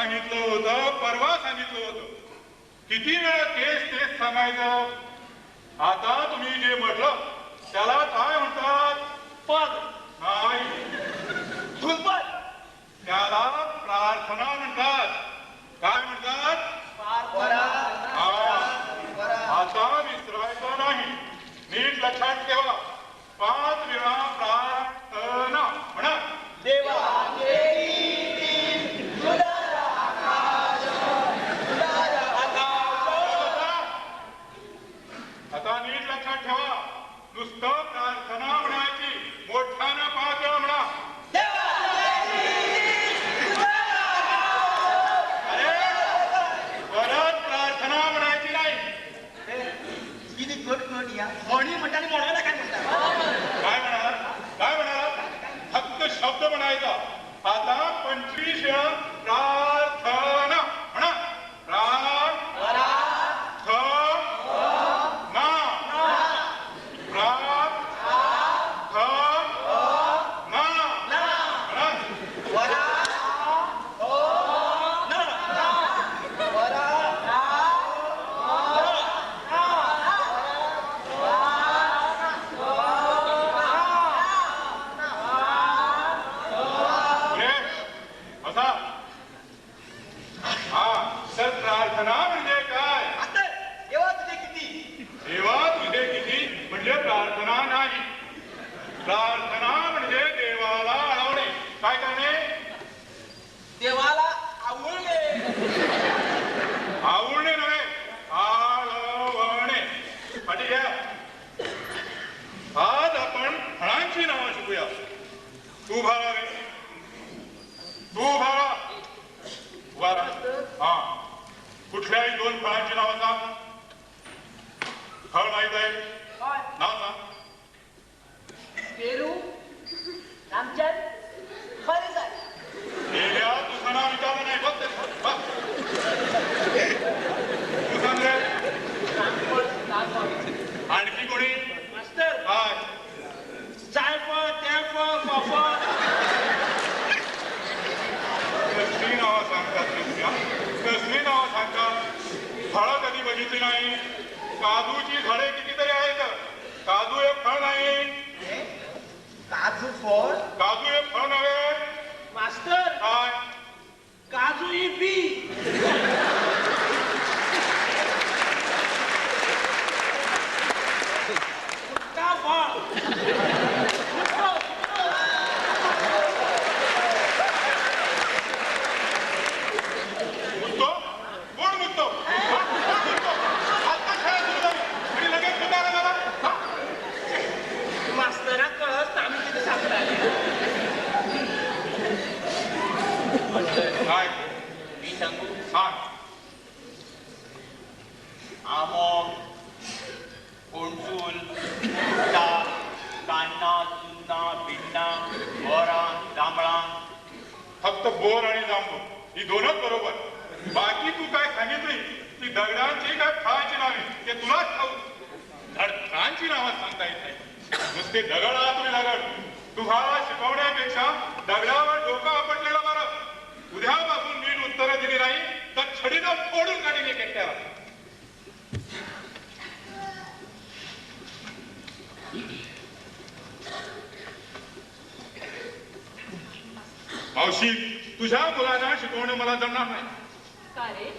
सांगितलं होतं, परवा सांगितलं होतं. किती वेळा तेच तेच सांगायचं? आता तुम्ही जे म्हटलं त्याला काय म्हणतात? पद. नाही, धुलपद. त्याला प्रार्थना म्हणतात. काय म्हणतात? आता विसरायचं नाही, नीट लक्षात ठेवा. 5 वेळा प्रार्थना म्हणा. देवा आता नीट लक्षात ठेवा, नुसतं प्रार्थना म्हणायची, मोठ्यानं 5 वेळा म्हणा. अरे परत प्रार्थना म्हणायची नाही. किती कटकट या म्हणी म्हणता आणि म्हणायला काय म्हणता? काय म्हणाला? काय म्हणाला? फक्त शब्द म्हणायचा. आता 25 वेळा प्रार्थना म्हणा. प्रार्थना प्रार्थना म्हणजे देवाला आळवणे. काय करणे? देवाला आवळणे. आवळणे नव्हे, आळवणे. पाठी घ्या. आज आपण फळांची नावं शिकूया. तू उभा राहा, तू उभा राहा, उभा राहा. हा, कुठल्याही 2 फळांची नावं सांग. फळ माहित आहे? नाव सांग. पेरू, रामचंद, फरसाण. गेल्या तुझं नाव विचारलं नाही. बघ बघ, तू सांग रे. आणखी कोणी? मास्तर. काय? जायफळ, तेफळ, मफळ. कसली नावं सांगतात तुम्ही? कसली नावं सांगतात? फळं कधी बघितली नाही. काजूची झाडे कितीतरी आहेत. काजू हे फळ नाही. काजू फळ? काजू हे फळ नव्हे. मास्तर. काय? काजू ही बी. का फळ? मुतो? कोण मुतो? कोण मुतो? आता शाळा सुरू झाली आणि लगेच मुतायला झाला. मास्तराक कळत आम्ही किती सांगता. काय? मी सांगू? सांग. आमो, कोणसूल, कुट्टा, कान्ना, चुन्ना, बिन्ना, बोरां, जांभळां. फक्त बोर आणि जांभूळ ही दोनच बरोबर. बाकी तू काय सांगितली ती दगडांची काय फळांची नावे ते तुलाच ठाऊक. धड फळांची नावं सांगता येत नाही. नुसते दगड आहात तुम्ही, दगड. तुम्हाला शिकवण्यापेक्षा दगडावर डोकं आपटलेलं बरं. उद्यापासून नीट उत्तरं दिली नाही तर छडीनं फोडून काढीन एक एकट्याला. मावशी, तुझ्या मुलांना शिकवणं मला जमणार नाही. का रे?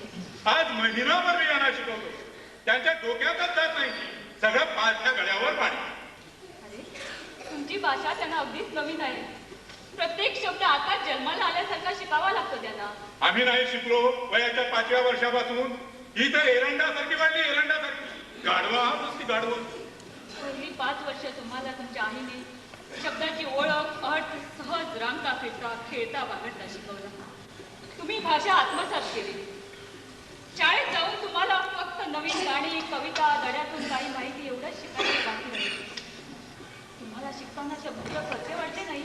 आज महिनाभर मी यांना शिकवतो, त्यांच्या डोक्यातच जात नाही. सगळं पाचच्या गड्यावर पाणी. अरे, तुमची भाषा त्यांना अगदीच नवीन आहे. प्रत्येक शब्द आता जन्माला आल्यासारखा शिकावा लागतो त्यांना. आम्ही नाही शिकलो वयाच्या 5व्या वर्षापासून. ही तर एरंडासारखी वाढली, एरंडासारखी. गाढवा नुसती गाढवा. पहिली 5 वर्ष तुम्हाला तुमच्या आईने शब्दाची ओळख, अर्थ सहज रांगता फिरता, खेळता बागडता शिकवला. तुम्ही भाषा आत्मसात केली. शाळेत जाऊन तुम्हाला फक्त नवीन गाणी, कविता, धड्यातून काही माहिती एवढंच शिकायला बाकी राहिले. तुम्हाला शिकताना शब्द कसे वाटले नाही?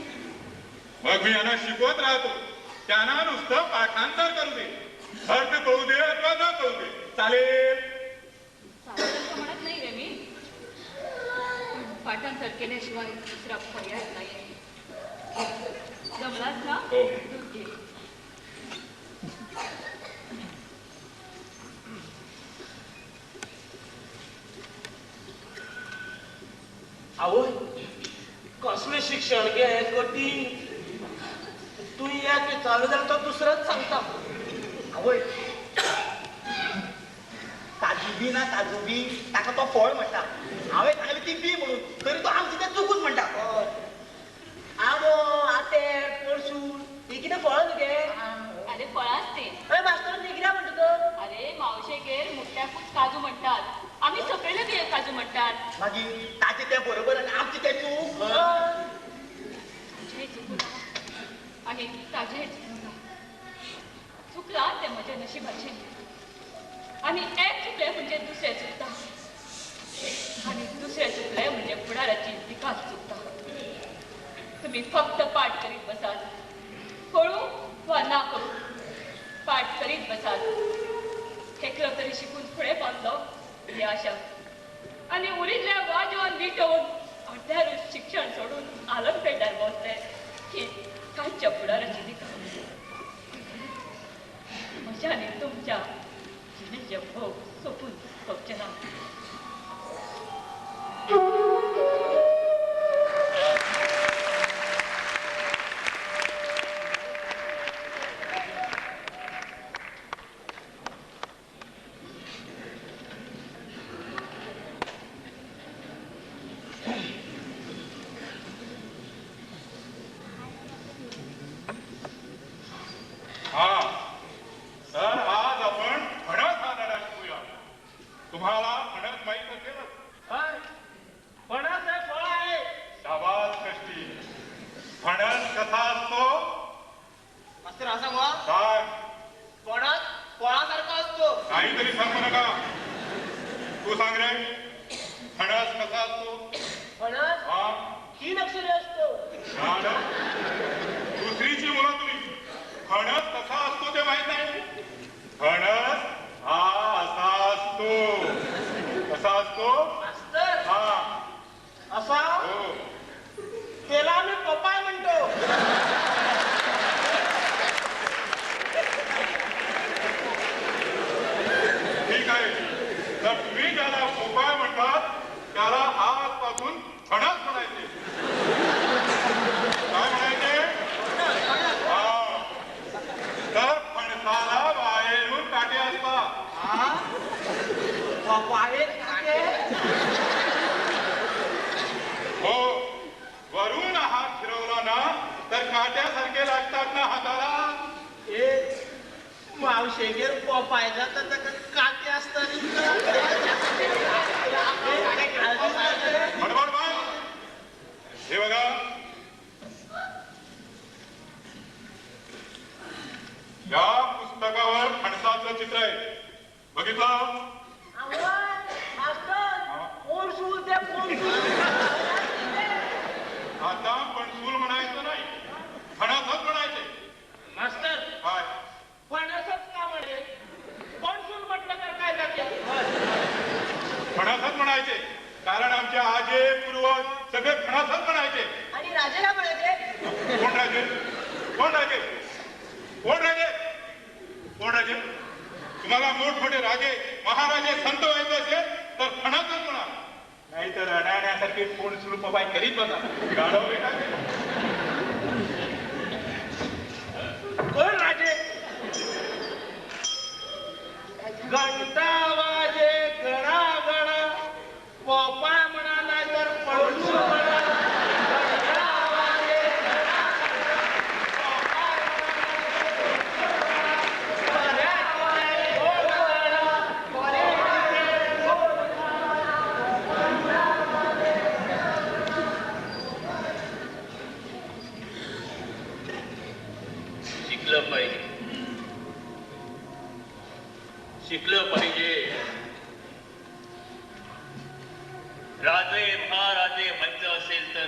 मग मी यांना शिकवत राहतो. त्यांना नुसतं पाठांतर करू दे, अर्थ कळू दे अथवा न कळू दे, चालेल. चालेल असं म्हणत नाही रे मी, पण पाठांतर केल्याशिवाय दुसरा पर्याय नाही. जमलाच ना? हो. दूध घे. शिक्षण घे कठीण. तूं एक विचारलो जाल्यार तो दुसरोच सांगता. आवय काजू बी ना काजू बी ताका तो फळ म्हणटा. हांवें सांगलें ती बी म्हणून तरी तो आमची तें चुकून म्हणटा. आंबो आते पळसून ही कितें फळ न्हू गे? अरे फळांच ते. अरे मास्तर निगऱ्या म्हणटा तो. अरे मावशेगेर मुट्ट्याकूच काजू म्हणटात, आमी सकयले बी काजू म्हणटात. मागीर ताचे तें बरोबर आनी आमचें तें चूक. तुजें चुकूं ना आनी ताजें चुकूं ना. चुकलां तें म्हज्या नशिबाचें. आनी एक चुकलें म्हणजे दुसरें चुकता आनी दुसरें चुकलें म्हणजे फुडाराची विकास चुकता. तुमी फक्त पाठ करीत बसात, कळू वा ना करू पाठ करीत बसात. एकलो तरी शिकून फुडें पावतलो ही आशा. आनी उरिल्ल्या वाजोवन विटोवन अर्द्यारूच शिक्षण सोडून आलमपेटार बसले ही कांयच्या फुडाराची दिका. म्हज्या आनी तुमच्या जिणेचे भोग सोपून सोंपचे ना. हा तर आज आपण फणस हा धडा शिकूया. तुम्हाला फणस माहीत असेलच. फणस हे फळ आहे. शाबास कष्टी. फणस कसा असतो? मास्तर असा सांगू? सांग. फणस फळासारखा असतो. काहीतरी सांगू नका. तू सांग रे, फणस कसा असतो? फणस हा तीन अक्षरे असतो. दुसरीची मुलं तुम्ही. फणस कसा असतो ते माहित नाही. फणस हा असा असतो. कसा असतो? मास्तर हा असा हो. त्याला आम्ही पपाय म्हणतो. ठीक आहे. तर तुम्ही ज्याला पोपाय म्हणतात त्याला आजपासून फणस म्हणायचे. काय म्हणायचे? हा. तर फणसाला बाहेरून काटे असतात. पपायेत काटे? हो, वरून हात फिरवला ना तर काट्यासारखे लागतात ना हाताला. ए मावशेगेर पोपाय जाता ताका काटे असतात. बडबड बाय. हे बघा, या पुस्तकावर फणसाचं चित्र आहे. बघितलं? आवय मास्तर कोणसूल ते कोणसूल. आता पणसूल म्हणायचं नाही, फणसच म्हणायचे. मास्तर काय फणसच का म्हणे? पणसूल म्हटलं तर काय जाते? फणसच म्हणायचे कारण आमचे आजे पूर्वज सगळे फणसच म्हणायचे. आणि राजे काय म्हणायचे? कोण राजे? कोण राजे? कोण राजे? कोण राजे? तुम्हाला मोठमोठे राजे महाराजे संत व्हायचं असेल तर फणसच म्हणा, नाही तर अडाण्यासारखी कोण पपाय करीत बसा. गाढवले का? कोण राजे? घंटा वाजे गणा गणा पोपाय म्हणा नाही तर पळसूल म्हणा. घंटा वाजे गणा गणा पोपाय म्हणा नाही तर पळसूल म्हणा. बऱ्या वाये गोड म्हणा, बरे गोड म्हणा. शिकलं पाहिजे, शिकलं पाहिजे. राजे महाराजे व्हायचं असेल तर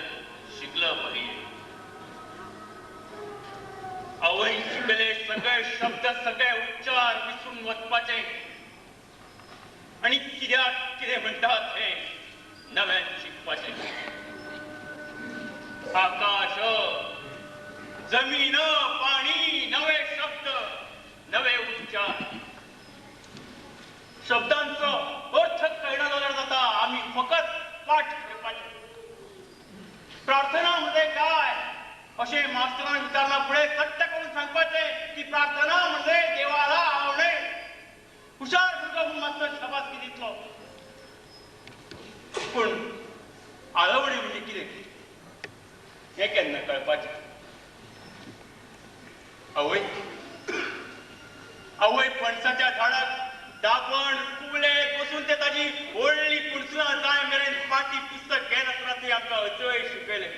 शिकलं पाहिजे. आवय शिकले सगळे शब्द सगळे उच्चार विसरून वचपाचे आणि कित्याक कितें म्हणटात हे नव्यान शिकपाचे. आकाश जमीन पाणी नवे शब्द नवे उच्चार. शब्दांचो अर्थ कळना जाल्यार जाता, आमी फकत पाठ करपाचे. प्रार्थना म्हणजे काय अशें मास्तरान विचारना फुडें सट्ट करून सांगपाचें की प्रार्थना म्हणजे देवाला आवडे. हुशार भुरगो म्हूण मास्तर शाबासकी दितलो. पूण आळवणी म्हणजे कितें हें केन्ना कळपाचें? आवय आवय पणसाच्या झाडाक दाबण कुवले बसून ते ताजी व्हडली पुणसुलां जाय मेरेन पाटी पुस्तक घेनासतना ती आमकां अचळय शिकयलें.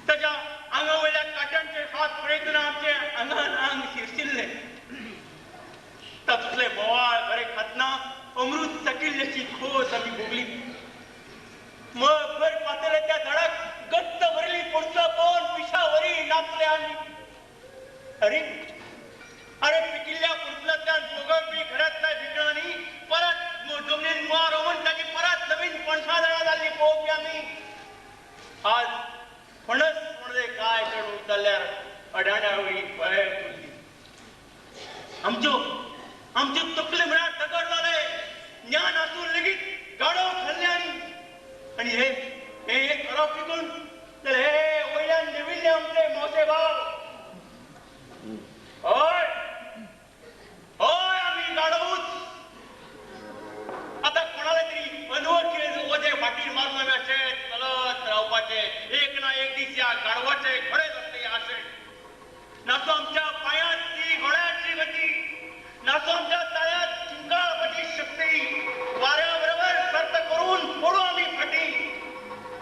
ताच्या आंगा वयल्या काट्यांचे हात पळयतना आमचे आंगान आंग शिरशिल्लें. तातूंतले बोवाळ बरे खातना अमृत चकिल्ल्याची खोस आमी भोगली. मळभर पातळ्ळ्या त्या झाडाक गट्ट भरिल्ली पणसां पळोवन पिशावरी नाचले आमी. अरे अरे पिकिल्ल्या पुणसुलांतल्यान भोगपी घरांतल्या भिकणांनी परत जमनीन मुळां रोवून ताची परत नवीन पणसां झाडां जाल्लीं पळोवपी आमी. आज फणस म्हणजे काय चड उरताल्यार अडाण्या वयली भंय उरली. आमच्यो आमच्यो तकले म्हळ्यार दगड जाले. ज्ञान आसून लेगीत गाडो खाल्ले. आनी आनी हे हे करप शिकून जाल्यार हे वयल्यान देविल्ले आमचे मावशे भाव. हय हय आमी गाडोच. आतां कोणाला तरी अनवळखी वजें फाटीर मारून आमी अशें चलत रावपाचें. एक ना एक दीस ह्या गाडवाचे घोडे जातले अशें. नासो आमच्या पांयांत ती घोड्याची गती, नासो आमच्या ताळ्यांत चिंकाळपाची शक्ती. वाऱ्या बरोबर सर्त करून पडू आमी फाटी.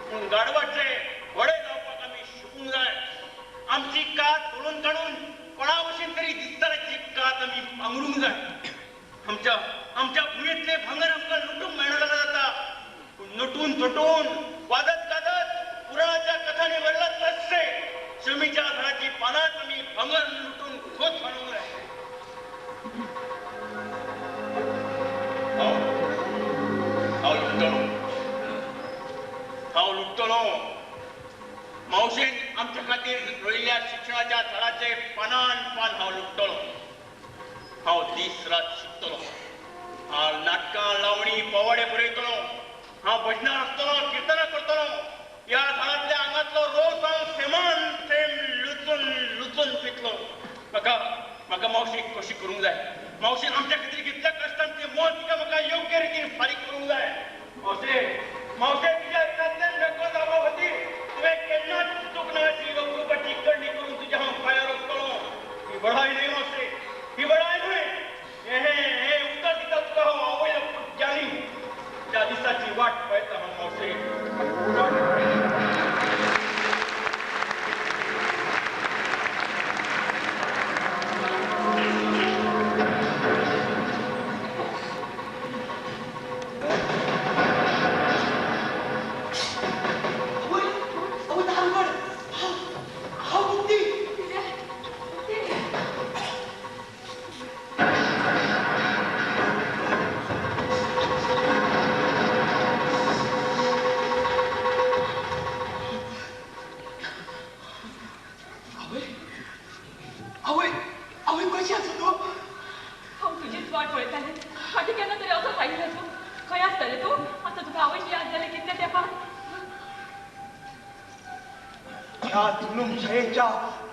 पूण गाडवाचे घोडे जावपाक आमी शिकूंक जाय. आमची कात तोडून काडून कोणा भशेन तरी दिसताल्याची कात आमी पांगरूंक जाय. आमच्या आमच्या भुंयेंतलें भांगर आमकां लुटूंक मेळना जाल्यार जाता, पूण नटून थटून वाजत गाजत पुराणाच्या कथांनी भरला तशें शमीच्या झाडाची पानांच आमी भांगर लुटून खोस मानूंक जाय. हांव लुट्टलो, हांव लुट्टलो. मावशेन आमच्या खातीर रोयिल्ल्या शिक्षणाच्या झाडाचे पानान पान हांव लुट्टलो. हांव दीस रात शिकतलो. हांव नाटकां लावणी पवाडे बरयतलो. हांव भजनां आसतलो, किर्तनां करतलो. ह्या झाडांतल्या आंगांतलो रोस हांव थेमान थेम लुचून लुचून पितलो. म्हाका म्हाका मावशी कशी करूंक जाय. मावशेन आमच्या खातीर घेतल्या कश्टांचे मोल तिका म्हाका योग्य रितीन फारीक करूंक जाय. मावशे मावशे तुज्या रिणांतल्यान मेकळो जावपा खातीर तुवें केन्नाच चुकूंक ना अशी अप्रुपाची करणी करून तुज्या हांव पांयार वचतलो. ही बढाय न्हय मावशे, ही बढाय न्हय. हे हे उतर दिता तुका हांव आवयला ज्ञानी. त्या दिसाची वाट पळयता हांव मावशे.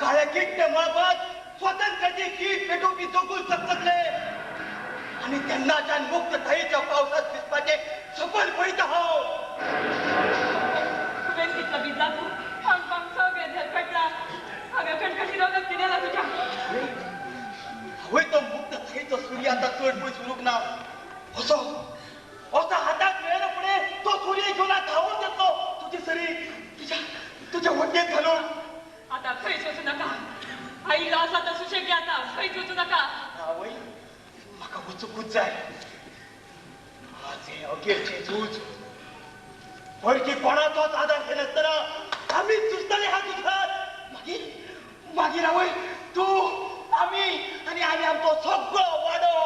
काळ्या किट्ट मळबात स्वातंत्र्याची कीट पेटोवपी जोगूल चकचकले आणि तेन्नाच्यान मुक्ततायेच्या पावसात भिजपाचें सपन पळयता हांव. तुवें कितलो भिजला तूं? आंग पांग सगळें झरपटलां. हांगा खणखणी रगत कितें तुज्या. हांवें तो मुक्ततायेचो सूर्य आतां चड पयस उरूंक ना. असो असो हाताक मेळना फुडें तो सूर्य घेवन धांवून येतलो तुजे सरी तुज्या तुज्या वटेंत घालून. आतां खंयच वचूं नाका. आयिल्लो आसा तो सुशेग घे आतां. खंयच वचूं नाका. आवय म्हाका वचूंकूच जाय. आज हें अखेरचें झूज. परकी कोणाचोच आदार घेनासतना आमीच झुजतले ह्या झुजांत. मागीर मागीर आवय तूं आमी आनी आमी आमचो सगळो वाडो.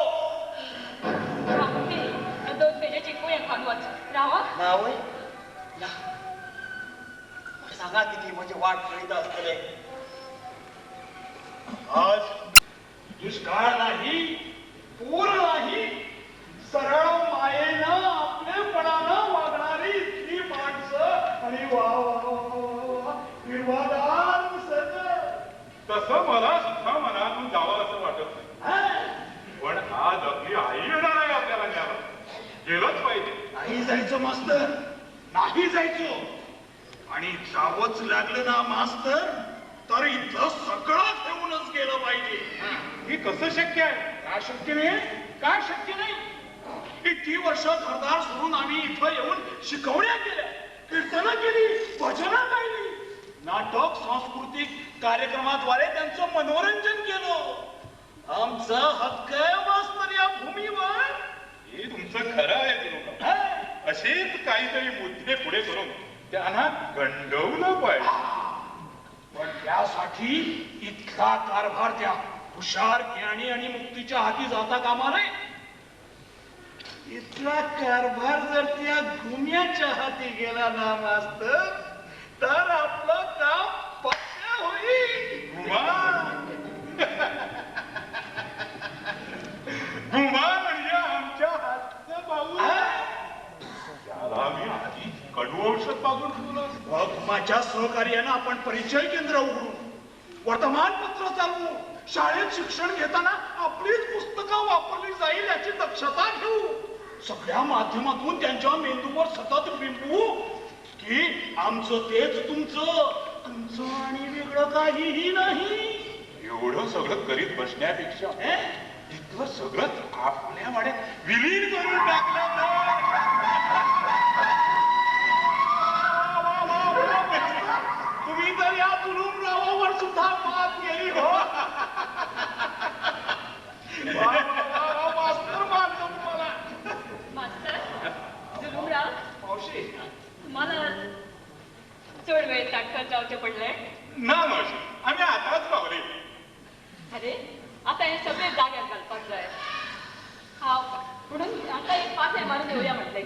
दोन पेजेची गुळ्या खावन वच. राव. ना आवय ना. सांगा किती म्हजी वाट पळयता आसतले. आज दुष्काळ नाही, पूर नाही, सरळ मायेनं आपलेपणानं वागणारी इतली माणसं. आणि वा वा तसं मला सुद्धा मनातून जावं असं वाटत नाही. पण आज आपली आई येणार आहे आपल्याला न्यायला, गेलंच पाहिजे. नाही जायचं मास्तर, नाही जायचं. आणि जावंच लागलं ना मास्तर तर इथं सगळं ठेवूनच गेलं पाहिजे. हे कसं शक्य आहे? का शक्य नाही? का शक्य नाही? इतकी वर्ष घरदार सोडून आम्ही इथं येऊन शिकवण्या केल्या, कीर्तनं केली, भजनं गायली, नाटक सांस्कृतिक कार्यक्रमाद्वारे त्यांचं मनोरंजन केलं. आमचा हक्क आहे मास्तर या भूमीवर. हे तुमचं खरं आहे लोक. असेच काहीतरी मुद्दे पुढे करून त्यांना गंडवलं पाहिजे. पण त्यासाठी इतका कारभार त्या हुशार ज्ञानी आणि मुक्तीच्या हाती जाता कामा नये. इथला कारभार जर त्या घुम्याच्या हाती गेला ना मास्तर तर आपलं काम पक्का होईल. घुमा घुमा म्हणजे आमच्या हातचं भाऊ. त्याला मी आधी कडू औषध पाजून ठेवलं. घुमाच्या सहकार्यानं आपण परिचय केंद्र उघडू, वर्तमानपत्र चालवू, शाळेत शिक्षण घेताना आपलीच पुस्तकं वापरली जाईल याची दक्षता घेऊ, सगळ्या माध्यमातून त्यांच्या मेंदूवर सतत बिंबवू की आमचं तेच तुमचं, तुमचं आणि वेगळं काहीही नाही. एवढं सगळं करीत बसण्यापेक्षा इथलं सगळं आपल्या वाड्यात विलीन करून टाकलं. तुम्ही तर या जुलूमरावावर सुद्धा मात केली हो. मास्तर मानतो तुम्हाला. मास्तर जुलूमराव, मावशी तुम्हाला चड वेळ ताटकर जावचे पडले ना? मावशी आम्ही आताच पावले. अरे आता हे सगळे जाग्यार घालपाक जाय. हांव म्हणून आता एक पासे मारून येवया म्हटलें.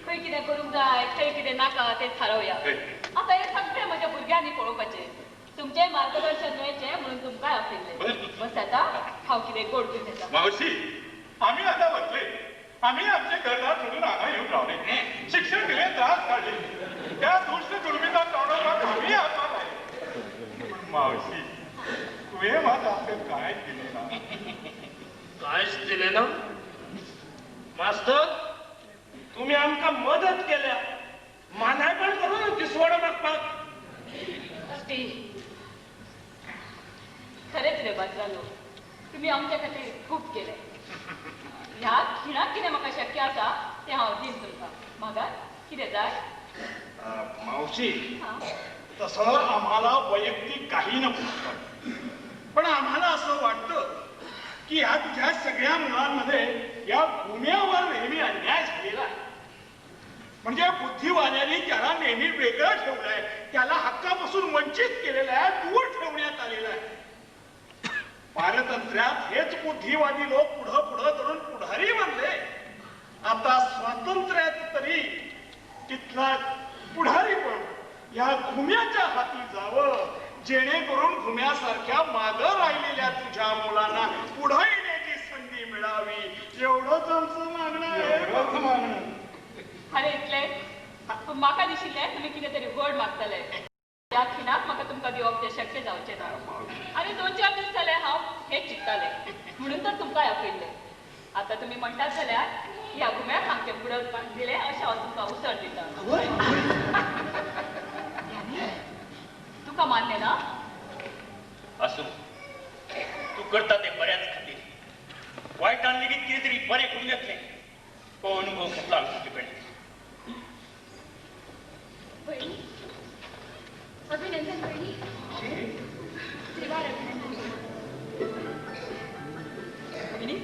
खंय कितें करूंक जाय, खंय कितें नाका तें थारोवया. आता हे सगळें म्हज्या भुरग्यांनी पळोवपाचें, तुमचें मार्गदर्शन मेळचें म्हणून तुमकांय आपयल्लें. बस आतां हांव कितें गोड दिवन येता. मावशी आम्ही आता वतले. आम्ही आमचे घरदार सोडून हांगा येवन रावले, शिक्षण दिले, त्रास काडले, त्या दुश्ट जुलमीचा तोंडाक आम्ही हातभार लायले. पण मावशी तुवें मात आमकां कांय दिलें ना. कांयच दिलें ना मास्तर? तुम्ही आमकां मदत केल्या, मानायपण करून दिसवडो मागपाक. खरेंच रे बाजारानो, तुम्ही आमच्या खातीर खूब केलें. ह्या खिणाक कितें म्हाका शक्य आसा तें हांव दीन तुमकां. म्हाका कितें जाय? मावशी तसं आम्हाला वैयक्तिक काही नको, पण आम्हाला असं वाटतं की ह्या तुझ्या सगळ्या मुलांमध्ये या भूम्यावर नेहमी अन्याय झालेला आहे. म्हणजे बुद्धिवाल्यांनी त्याला नेहमी वेगळं ठेवलंय, त्याला हक्कापासून वंचित केलेलं आहे, दूर ठेवण्यात आलेलं आहे. पारतंत्र्यात हेच बुद्धिवादी लोक पुढं पुढं करून पुढारी बनले. आता स्वातंत्र्यात तरी तिथला पुढारी पण या घुम्याच्या हाती जावं, जेणेकरून घुम्यासारख्या मागं राहिलेल्या तुझ्या मुलांना पुढे येण्याची संधी मिळावी, एवढंच आमचं मागणं आहे. अरे इतले म्हाका दिशिल्लें तुमी कितें तरी व्हड मागतले. ह्या खिणाक म्हाका तुमकां दिवप तें शक्य जावचें ना. आनी 2-4 दीस जाले हांव हेच चिंततालें, म्हणून तर तुमकां आपयल्लें. आतां तुमी म्हणटात जाल्यार ह्या घुम्याक आमचें बुडप दिलें अशें हांव तुमकां उसर दितां. तुका मान्य ना? आसूं, तूं करता तें बऱ्याच खातीर. वायटान लेगीत कितें तरी बरें करून येतलें हो अनुभव घेतला हांवें तुजे कडेन. बहिणी अभिनंदन बहिणी, त्रिवार अभिनंदन. बहिणी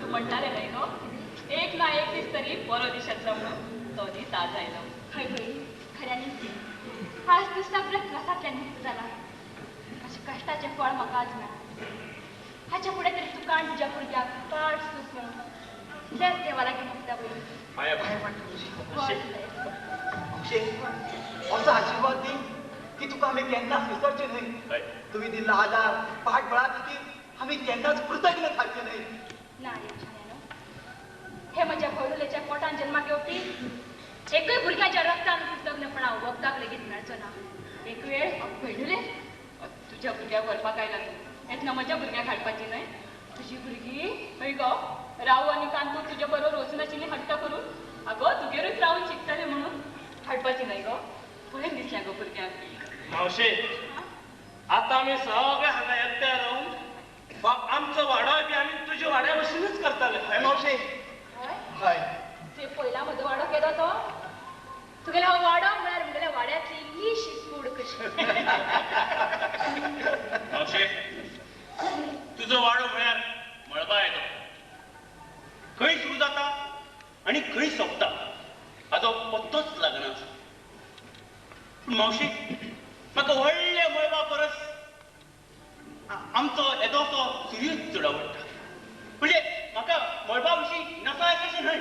तूं म्हणटालें न्हय गो, एक ना एक दीस तरी बरो दीस येतलो म्हणून, तो दीस आज आयलो. हय बहिणी, खऱ्यांनीच आज तूं सगळ्या त्रासांतल्यान मुक्त जाला. अशें कश्टाचें फळ म्हाका आज मेळ्ळां. हाच्या फुडें तरी तुका आनी तुज्या भुरग्याक पाड सूख मेळूं. तेच देवा लागीं मागता बहिणी. असो आशिर्वाद दी की तुका आमी केन्नाच विसरचे न्हय. तुवें दिल्लो आदार पाठबळा खातीर आमी केन्नाच कृतज्ञ थारचे न्हय. ना रे छायानो, हे म्हज्या भयरुलेच्या पोटान जन्माक येवपी एकूय भुरग्याच्या रक्तान कृतज्ञपणा वखदाक लेगीत मेळचो ना. एक वेळ भयरुले तुज्या भुरग्याक व्हरपाक आयला तूं येतना म्हज्या भुरग्याक हाडपाची न्हय. तुजी भुरगीं हय गो रावू आनी कांतू तुज्या बरोबर वचूनाशिल्ली हट्ट करून अगो तुगेरूच रावून शिकताले म्हणून हाडपाची न्हय गो. पळयन दिसलें गो भुरग्यांक. मावशे आतां आमी सगळे हांगा एकठांय रावून आमचो वाडो बी आमी तुज्या वाड्या भशेनूच करताले. हय मावशे. हय तुवें पयला म्हजो वाडो केलो तो तुगेलो हो वाडो म्हळ्यार म्हगेल्या वाड्यांतली इल्लीशी कूड कशी. मावशे तुजो वाडो म्हळ्यार मळबा येतो. खंय सुरू जाता आनी खंय सोंपता हाचो पत्तोच लागना. पूण मावशे म्हाका व्हडल्या मळबा परस आमचो येदोसो सुर्यूच चड आवडटा. म्हणजे म्हाका मळबा विशीं नसाय कशें न्हय.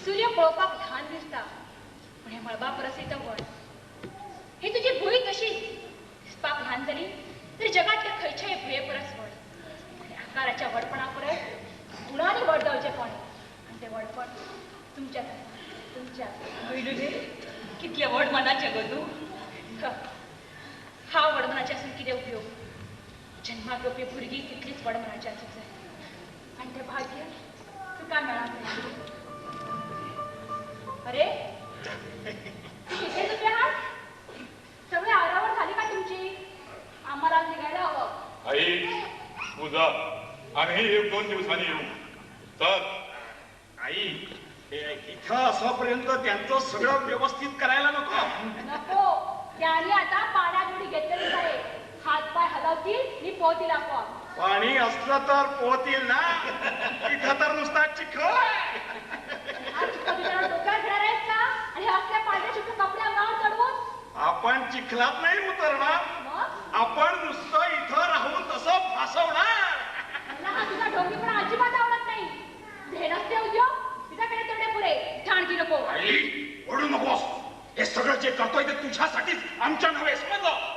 सूर्य पळोवपाक ल्हान दिसता पूण हे मळबा परस तो व्हड. ही तुजी भूंय तशीच दिसपाक ल्हान जाली तरी जगांतल्या खंयच्याय भुंये परस व्हड. आनी आकाराच्या व्हडपणा परस गुणांनी व्हड जावचें कोण आनी तें व्हडपण तुमच्या तुमच्या. पयलू कितलें व्हड मनाचें गो तूं. हांव व्हड मनाचें आसून कितें उपयोग. जन्माक येवपी भुरगीं तितलीच व्हड मनाचें आसूंक जाय आनी तें भाग्य तुका मेळ्ळां. अरे कितले तुजे हात सगळे आरावर झाली का तुमची. आम्हाला निघायला हवं. आई तू जा आम्ही एक दोन दिवसांनी येऊ. चल आई इथं असोपर्यंत त्यांचं सगळं व्यवस्थित करायला नको. नको त्यांनी आता पाण्यात उडी घेतलेली आहे. हात पाय हलवतील आणि पोहतील आपोआप. पाणी असलं तर पोहतील ना. इथं तर नुसता चिखल. डोक्यात घेणार आहेस का. आणि असल्या पांढऱ्या शुभ्र कपडे अंगावर चढवून आपण चिखलात नाही उतरणार. आपण नुसतं इथं राहून तसं फासवणार. मला हा तुझा ढोंगीपणा अजिबात आवडत नाही. हे नसते उद्योग तुझ्याकडे तेवढे पुरे. ठाणकी नको. आई ओढू नकोस. हे सगळं जे करतोय ते तुझ्यासाठीच आमच्या नव्हे. समजलं.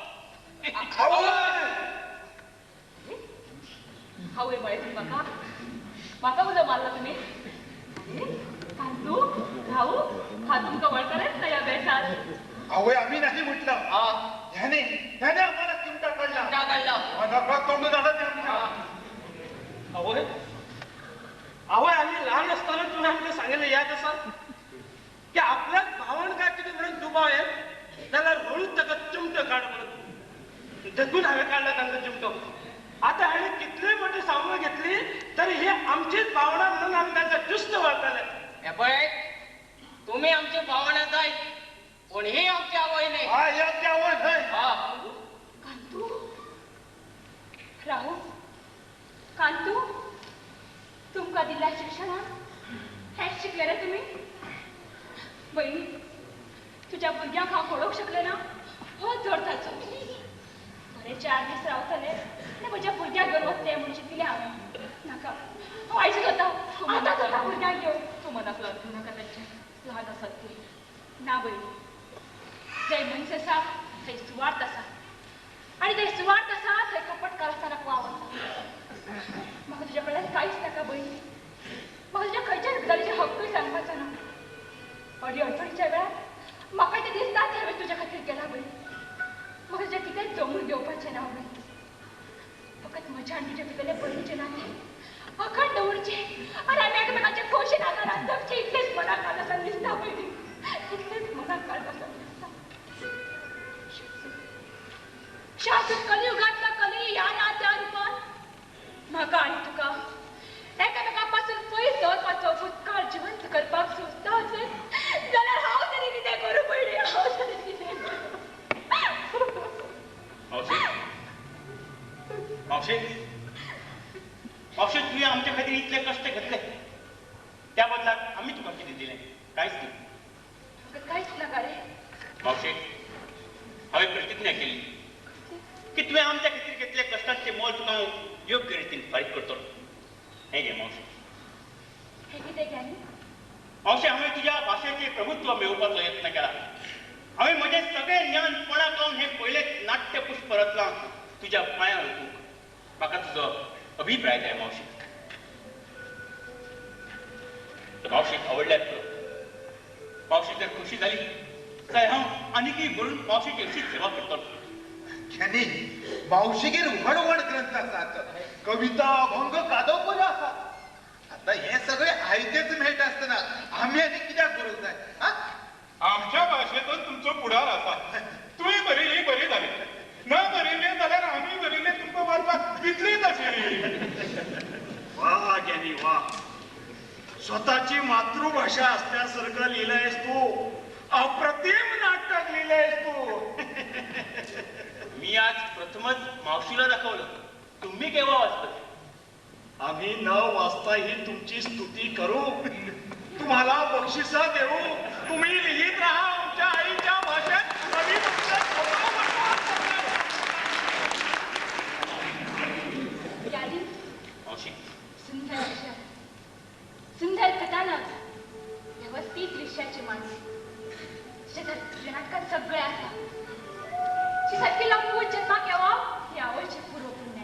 हांव म्हळें तुमी म्हाका म्हाका उलो मारला तुमी. कांतू राहू हा तुमकां वळखलेच ना ह्या बेसात. आवय आम्ही नाही म्हटलं. ह्याने ह्याने आम्हाला चिमटा काढला. नकळत तोंडून आला ते आमच्या. आवय आवय आम्ही लहान असताना तुला आमकां सांगिल्लें याद आसा की आपल्याच भावान काय कितें म्हणून दुबाव येत जाल्यार हळूच ताका चिमटो काड म्हणून. देखून हांवें काडला तांकां चिमटो. आतां हाणें कितलीय मोठी सावळ घेतली तरी ही आमचीच भावनां म्हणून आमी तांकां ज्युस्त वळखले. हे पळय तुमी आमची भावनां जायत पूण ही आमची आवय न्हय. हय आमची आवय न्हय. कांतू राहू कांतू तुमकां दिल्ल्या शिक्षणान हेंच शिकले रे तुमी. बहिणी तुज्या भुरग्यांक हांव पळोवंक शकलें ना हो जोड ताचो. बरे 4 दीस रावतले आनी म्हज्या भुरग्याक घेवन वतले म्हूण चिंतलें हांवें. नाका हांव आयजूच वता. आतांच वता भुरग्यांक घेवन. तूं मनाक लावन घेवं नाका तांचें. ल्हान आसात ती. ना बहिणी जंय मनीस आसा थंय सुवार्थ आसा आनी थंय सुवार्थ आसा थंय कपट कारस्थानाक वाव आसा. म्हाका तुज्या कडल्यान कांयच नाका बहिणी. म्हाका तुज्या खंयच्याच गजालीचे हक्कूय सांगपाचो ना. अडी अडचणीच्या वेळार म्हाका तें दिसता तें हांवें तुज्या खातीर केलां बहिणी. म्हाका तुज्या कितेंच जमून घेवपाचें ना बहिणी. फकत म्हज्या आनी तुज्या भितरले बहिणीचें नातें अखंड उरचें आनी आमी एकामेकांचे खोशेन आदारान जगचें इतलेंच मनाक काळजासान दिसता बहिणी. इतलेंच मनाक काळजासान दिसता. शाश्वत कलियुगांतला कली ह्या नात्या रुपान म्हाका आनी तुका एकामेकांपासून पयस दवरपाचो भूतकाळ जिवंत करपाक सोदता आसत जाल्यार हांव तरी कितें करूं पयलीं. हांव तरी कितें करूं. मावशे मावशे मावशे तुवें आमच्या खातीर इतले कश्ट घेतले त्या बदलाक आमी तुका कितें दिलें. कांयच न्ही. म्हाका कांयच नाका रे. मावशे हांवें प्रतिज्ञा केली की तुवें आमच्या खातीर घेतले कश्टांचें मोल तुका हांव योग्य रितीन फारीक करतलो. हें घे मावशे. हें कितें ज्ञानी. मावशे हांवें तुज्या भाशेचें प्रभुत्व मेळोवपाचो यत्न केला. हांवें म्हजें सगळें ज्ञान पणाक लावन हें पयलेंच नाट्य पुष्प रचलां तुज्या पांयार ओतूंक. म्हाका तुजो अभिप्राय जाय मावशे. मावशेक आवडल्यार पुरो. मावशी जर खोशी जाली जाल्यार हांव आनीकय भरून मावशेची अशीच सेवा करतलो. ज्ञानी मावशीगेर व्हड व्हड ग्रंथ आसात, कविता अभंग कादंबऱ्यो आसात. आता हे सगळे आयतेच मेळटा आसतना आमी आनी कित्याक बरोवंक जाय? आमच्या भाशेंतच तुमचो फुडार आसा. तुवें बरयली बरी जाली, ना बरयलें जाल्यार आमी बरयलें तुमकां वाचपाक तितलीच आशिल्ली. वा ज्ञानी वा, स्वतःची मातृभाषा असल्यासारखं लिहिलंयस तू. अप्रतिम नाटक लिहिलंयस तू. मी आज प्रथमच मावशीला दाखवलं. तुम्ही केव्हा वाचलं? आम्ही न वाचताही तुमची स्तुती करू, तुम्हाला बक्षिसा देऊ. तुम्ही लिहित राहा आमच्या आईच्या भाषेत. सुंदर विषय, सुंदर कथानक, व्यवस्थित दृश्याची मांडणी. तुझ्या नाटकात सगळे आसा. सारखी लंबूत जन्माक येवप ही आवयचे पूर्व पुण्य.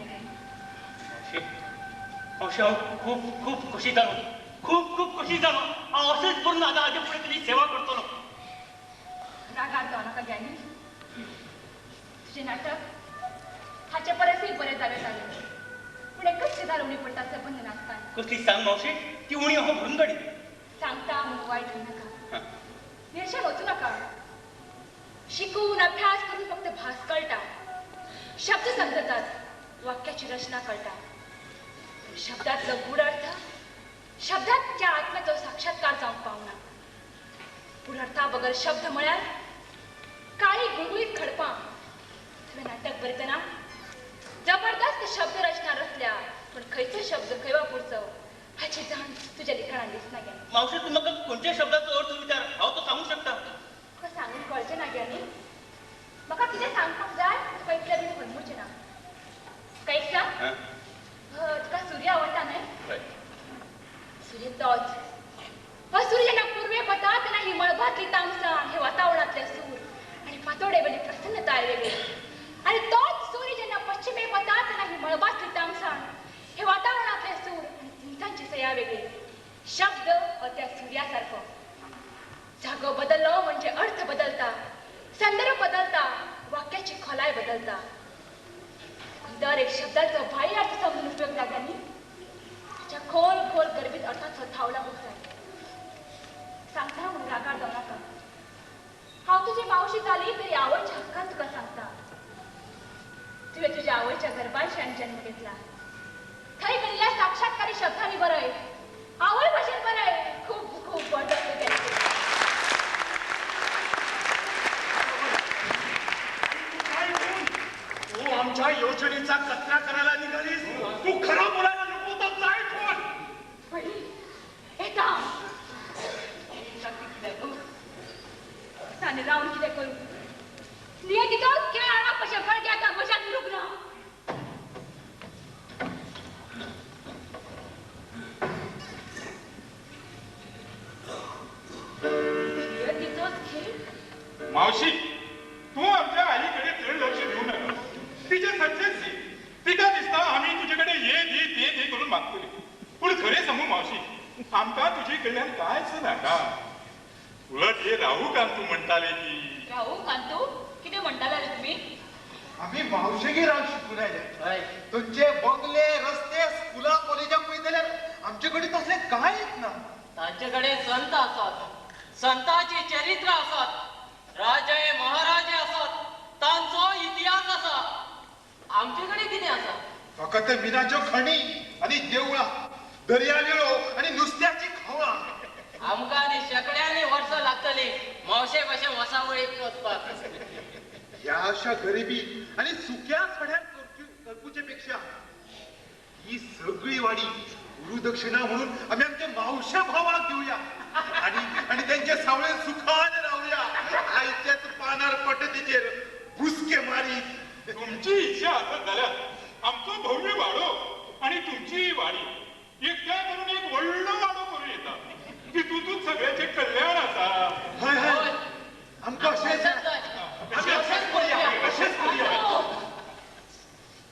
मावशी हांव खूब खूब खुशी जालो, खूब खूब खुशी जालो. हांव अशेंच करून आतां हाजे फुडें तुजी सेवा करतलो. रागार जावं नाका ज्ञानी. तुजें नाटक हाचे परसय बरें जालें जालें, पूण एकच गजाल उणी पडटा सबंद नाटकान. कसली सांग मावशी? ती उणी हांव भरून काडी. सांगता म्हणून वायट नाका, निर्शेन वचूं नाका. शिकून अभ्यास करून फक्त भास कळटा, शब्द समजतात, वाक्याची रचना कळटा. शब्दातलो गूढ अर्थ, शब्दाच्या आत्म्याचो साक्षात्कार जावंक पावना. गूढ अर्था बगर शब्द म्हळ्यार काळी गुळगुळीत खडपां. तुवें नाटक बरयतना जबरदस्त शब्द रचना रचल्या, पूण खंयचो शब्द खंय वापरचो हाची जाण तुज्या लिखाणान दिसना गेली. मावशी तूं म्हाका खंयच्या शब्दाचो अर्थ विचार, हांव तो सांगूंक शकता. तुका सांगून कळचें ना ज्ञानी. म्हाका कितें सांगपाक जाय तुका इतलें बीन होलमूचें ना. तुका एक सांग, तुका सूर्य आवडटा न्हय? सूर्य तोच. हो सूर्य जेन्ना पुर्वेक वता तेन्ना ही मळबांतली तामसाण, हे वातावरणांतले सूर आनी फांतोडे वेली प्रसन्नताय वेगळी. आनी तोच सूर्य जेन्ना पश्चिमेक वता तेन्ना ही मळबांतली तामसाण, हे वातावरणांतले सूर आनी तिनसांची सया वेगळी. शब्द हो त्या सुर्या सारको. जागो बदललो म्हणजे अर्थ बदलता, संदर्भ बदलता, वाक्याची खोलाय बदलता. दर एक शब्दाचो बाह्य अर्थ समजून उपयोग जाता न्ही, ताच्या खोल खोल गर्भीत अर्थाचो थाव लागूंक जाय. सांगता म्हणून रागार जावं नाका. हांव तुजी मावशी जाली तरी आवयच्या हक्कान तुका सांगता. तुवें तुज्या आवयच्या गर्भाशयान जन्म घेतला, थंय घडिल्ल्या साक्षात्कारी शब्दांनी बरय, आवय भाशेन बरय. खूब खूब व्हड जातलें तें. तू आमच्या योजनेचा कचरा करायला निघालीस. तू खरं बोलायला नको तर जाय कोण. येता ताणें रावन कितें करूं? नियतीचोच खेळ हांगा कशें बळगें आतां म्हज्यान उरूंक ना. नियतीचोच खेळ. मावशी तूं आमच्या आईकडे चड लक्ष दिवं नाका. तिचे सच्चेच तिका दिसता आमी तुजे कडेन ये दी ते दी करून मागतली. पूण खरें सांगू मावशी, आमकां तुजे कडल्यान कांयच नाका. उलट हे राहू कांतू म्हणटाले की. राहू कांतू कितें म्हणटाले रे तुमी? आमी मावशेगेर रावन शिकून आयले. तुमचे बंगले, रस्ते, स्कुलां, कॉलेजां पळयत जाल्यार आमचे कडेन तसलें कांयच ना. तांचे कडेन संत आसात, संतांची चरित्र आसात, राजे महाराजे आसात, तांचो इतिहास आसा. आमचे कडेन कितें आसा? फकत मिनाच्यो खणी आनी देवळां, दर्यावेळो आनी नुस्त्याची खवळां. आमकां आनी शेंकड्यांनी वर्सां लागतली मावशे भाशेन वसावळीक वचपाक. ह्या अशा गरिबी आनी सुक्या सड्यार करपुचे पेक्षा ही सगळी वाडी गुरुदक्षिणा म्हणून आमी आमच्या मावशा भावाक दिवया आनी आनी त्यांच्या सावळेन सुखान रावया. आयच्याच पानार पटतीचेर बुसके मारीत. तुमची इच्छा असत जाल्यार आमचो भव्य वाडो आनी तुमची वाडी एकठांय करून एक व्हडलो वाडो करूं येता. तितूंतच सगळ्याचें कल्याण आसा. हय हय, आमकां अशेंच आमी अशेंच करुया, अशेंच करुया.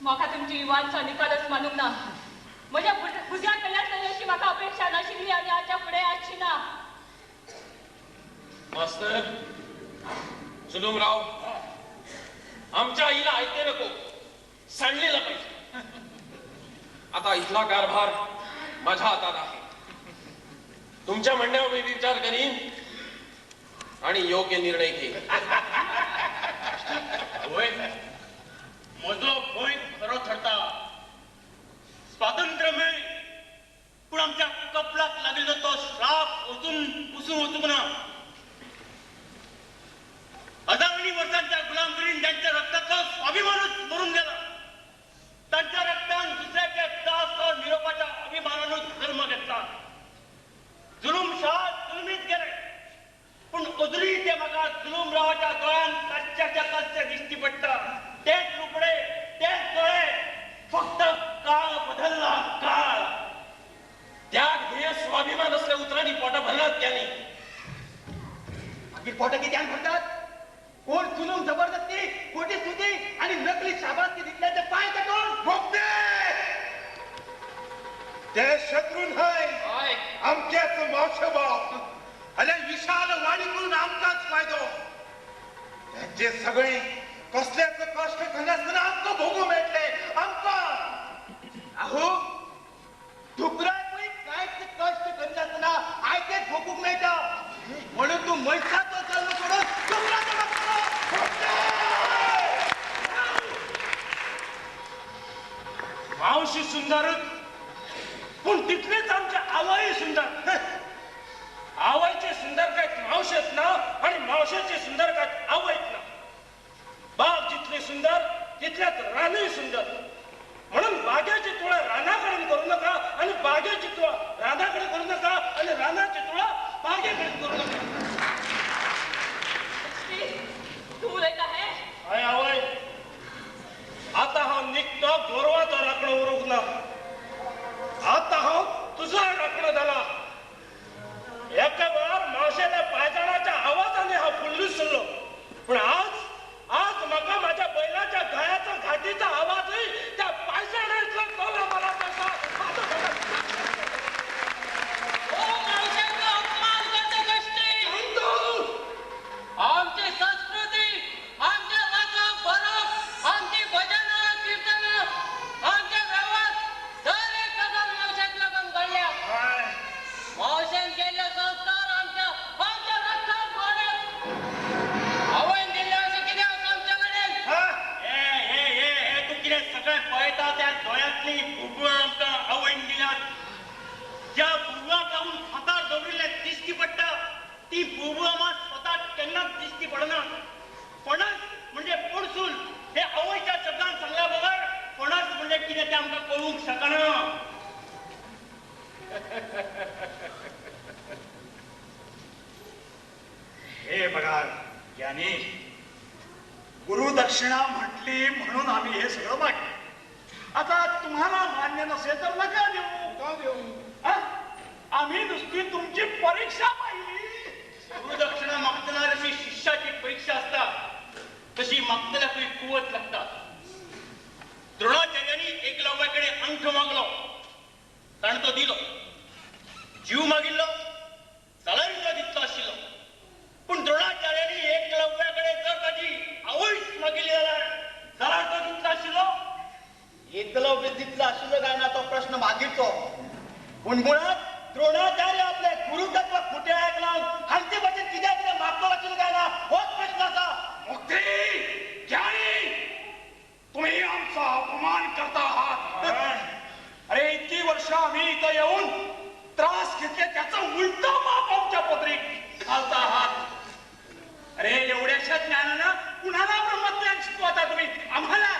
म्हाका तुमची वान्सा निकालच मानूंक ना. म्हज्या भुरग्यां कडल्यान अशी म्हाका अपेक्षा नाशिल्ली आनी हाच्या फुडें आसची ना. मास्तर जुलूमराव, आमच्या आईला ऐकते नको, सांडलेला पाहिजे. आता इथला कारभार माझ्या हातात आहे. तुमच्या म्हणण्यावर मी विचार करीन आणि योग्य निर्णय घेईन. होय, म्हजो भंय खरो थरता. स्वातंत्र्य मेळ्ळें पूण आमच्या कपलाक लागिल्लो तो श्राप वचून पुसून वचूंक ना. हजारांनी वर्सांच्या गुलामगिरीन ज्यांच्या रक्ताचो स्वाभिमानूच मरून गेला, तांच्या रक्तान दुसऱ्याच्या दास निरोपाच्या अभिमानानूच जल्म घेतला. जुलूम शाह जुलमीत गेले पूण अजूनय ते म्हाका जुलूमरावाच्या दोळ्यान ताच्याच्या तशें दिश्टी पडटा. तेच रुपडे, तेच दोळे, फक्त काळ बदलला. काळ. त्याग, ध्येय, स्वाभिमान असल्या उतरांनी पोटा भरलात त्यांनी. मागीर पोटा कित्यान भरतात? कोण जुलूम, जबरदस्ती, खोटी स्तुती आणि नकली शाबासकी दितल्याचे पांय कटून. ते शत्रू न्हय, आमचेच मावशे भाव. अरे विशाल वाडी करून आमकांच फायदो. त्यांचे सगळे कसल्याच कष्ट करनासतना आमकां भोगू मेळटले आमकां. अहो, धुकराकूय कांयच कष्ट करिनासतना आयतेच भोगूंक मेळटा. म्हणून तूं मनशाचो जल्म सोडून धुकराचो मागतलो. मावशी सुंदरच, पूण तितलीच आमच्या आवय सुंदर. आवयची सुंदरकाय मावशेत ना आणि मावशेची सुंदरकाय आवयत ना. बाग जितली सुंदर तितल्याच रानूय सुंदर. म्हणून बागेची तुळा रानाकडेन करू नका आणि बागेची तुळा रानाकडे करू नका आणि रानाची तुळा बागेकडे करू नका. तूं उलयता हें? हय आवय, आतां हांव निकतो गोरवाचो राखणो उरूंक ना. आतां हांव तुजो राखणो जाला. एका वेळार मावशेल्या पांयजणाच्या आवाजाने हांव फुल्लूच सरलो, पूण आज आज म्हाका माझ्या बैलाच्या घायाचा घाटीचा आवाजही त्या पायजणा इतलो तोलो मला तसा. आमची संस्कृती, आमचे वाचप बरप, आमची भजनां कीर्तनां, आमचे व्यवहार दर एक गजाल मावशेक लागून घडल्या. मावशेन केल्ले संस्कार आमच्या आमच्या रक्तांत घोळ्ळ्यात. आवयन दिल्लें अशें कितें आसा आमचे कडेन? हे हे हे हे तूं कितें सगळें पळयता त्या दोळ्यांतलीं बुबुळां आमकां आवयन दिल्यात. ज्या बुबुळाक लागून फातर दवरिल्लें दिश्टी पडटा ती बुबुळां मात स्वताक केन्नाच दिश्टी पडना. फणस म्हणजे पणसूल हे आवयच्या शब्दान सांगल्या बगर फणस म्हणजे कितें तें आमकां कळूंक शकना. हे बघा ज्ञानी, गुरुदक्षिणा म्हटली म्हणून आम्ही हे सगळं मागलं. आता तुम्हाला मान्य नसेल तर नका देऊ. का देऊ? आम्ही नुसती तुमची परीक्षा पाहिली. गुरुदक्षिणा मागतना जशी शिष्याची परीक्षा असता तशी मागतल्याकूय कुवत लागता. द्रोणाचार्यांनी एकलव्याकडे अंक मागलो, ताणें तो दिलो. जीव मागिल्लो जाल्यार तो दितलो आशिल्लो. पूण द्रोणाचार्यांनी एकलव्याकडे जर ताची आवयच मागिल्ली जाल्यार तो दितलो आशिल्लो. एकलव्य दितलो आशिल्लो काय ना तो प्रश्न मागीरचो. पूण मुळात द्रोणाचार्य आपले गुरुतत्व खुट्याक लावन हांचे भशेन कित्याक कितें मागतलो आशिल्लो काय ना होच प्रश्न आसा. मुक्ती ज्ञानी, तुम्ही आमचा अपमान करता आहात. अरे इतकी वर्ष आम्ही इथं येऊन त्रास घेतले त्याचं उलट माप आमच्या पदरी घालता आहात. अरे एवढ्याशा ज्ञानानं कुणाला ब्रह्मज्ञान शिकवता तुम्ही आम्हाला?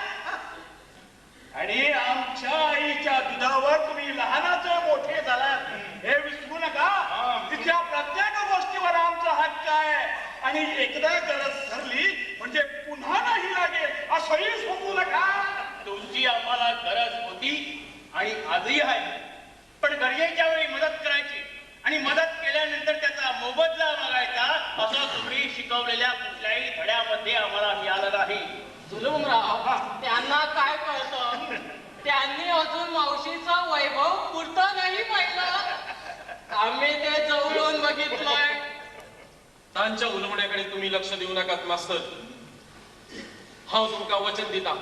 आणि आमच्या आईच्या दुधावर तुम्ही लहानाचे मोठे झालात हे विसरू नका. तिच्या प्रत्येक गोष्टीवर आमचा हक्क आहे आणि एकदा गरज ठरली म्हणजे पुन्हा नाही लागेल असंही समजू नका. तुमची आम्हाला गरज होती आणि आजही आहे, पण गरजेच्या वेळी मदत करायची आणि मदत केल्यानंतर त्याचा मोबदला मागायचा असं तुम्ही शिकवलेल्या कुठल्याही धड्यामध्ये आम्हाला मिळालं नाही. जुलूमराव, त्यांना काय कळतं? त्यांनी अजून मावशीचं वैभव पुरतं नाही पाहिलं. आम्ही ते जवळून बघितलंय. त्यांच्या उलवण्याकडे तुम्ही लक्ष देऊ नकात मास्तर. हांव तुमकां वचन दिता,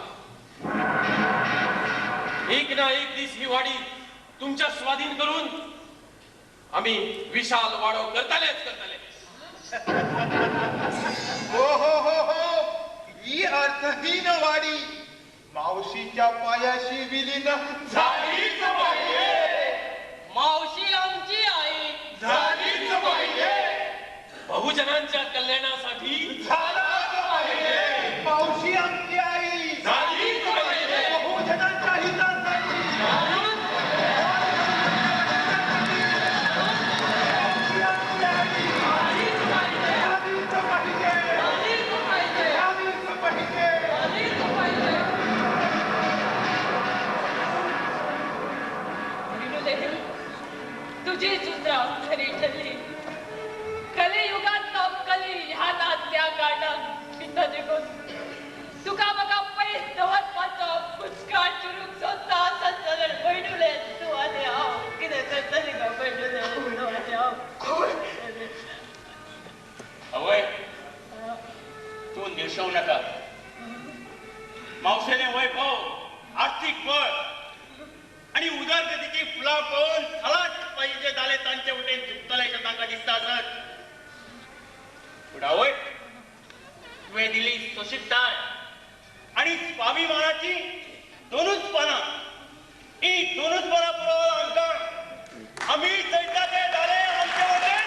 एक ना एक दीस ही वाडी तुमच्या स्वाधीन करून आमी विशाल वाडो करतलेच करतले. हो हो हो हो, ही अर्थहीन वाडी मावशीच्या पायाशी विलीन झालीच पाहिजे. मावशी आमची आई झालीच पाहिजे. बहुजनांच्या कल्याणासाठी झालाच पाहिजे. मावशी आमची आई झालीच पाहिजे. बहुजनांच्या हितासाठी तुझी सुद्धा खरी ठरली. कलियुगात कली ह्या ना त्या काळात पिता जिगून तुका म्हाका पयस दवरपाचो पुचकार चुरूक सोदता आसत जाल्यार भयणुले तूं आनी हांव कितें करतली गो भयणुले तूं आनी हांव. आवय, तूं निर्शेवं नाका. मावशेलें वैभव, आर्थीक बळ आनी उदरगतीची फुलां पळोवन थळाच पाहिजे जाले तांचे वटेन झुकतले अशें तांकां दिसता आसत. पूण आवय, तुवें दिली सोंशीकताय आनी स्वाभिमानाची दोनूच पानां. ही दोनूच पानां पुरो आमकां. आमी जैता ते जाले आमचे वटेन.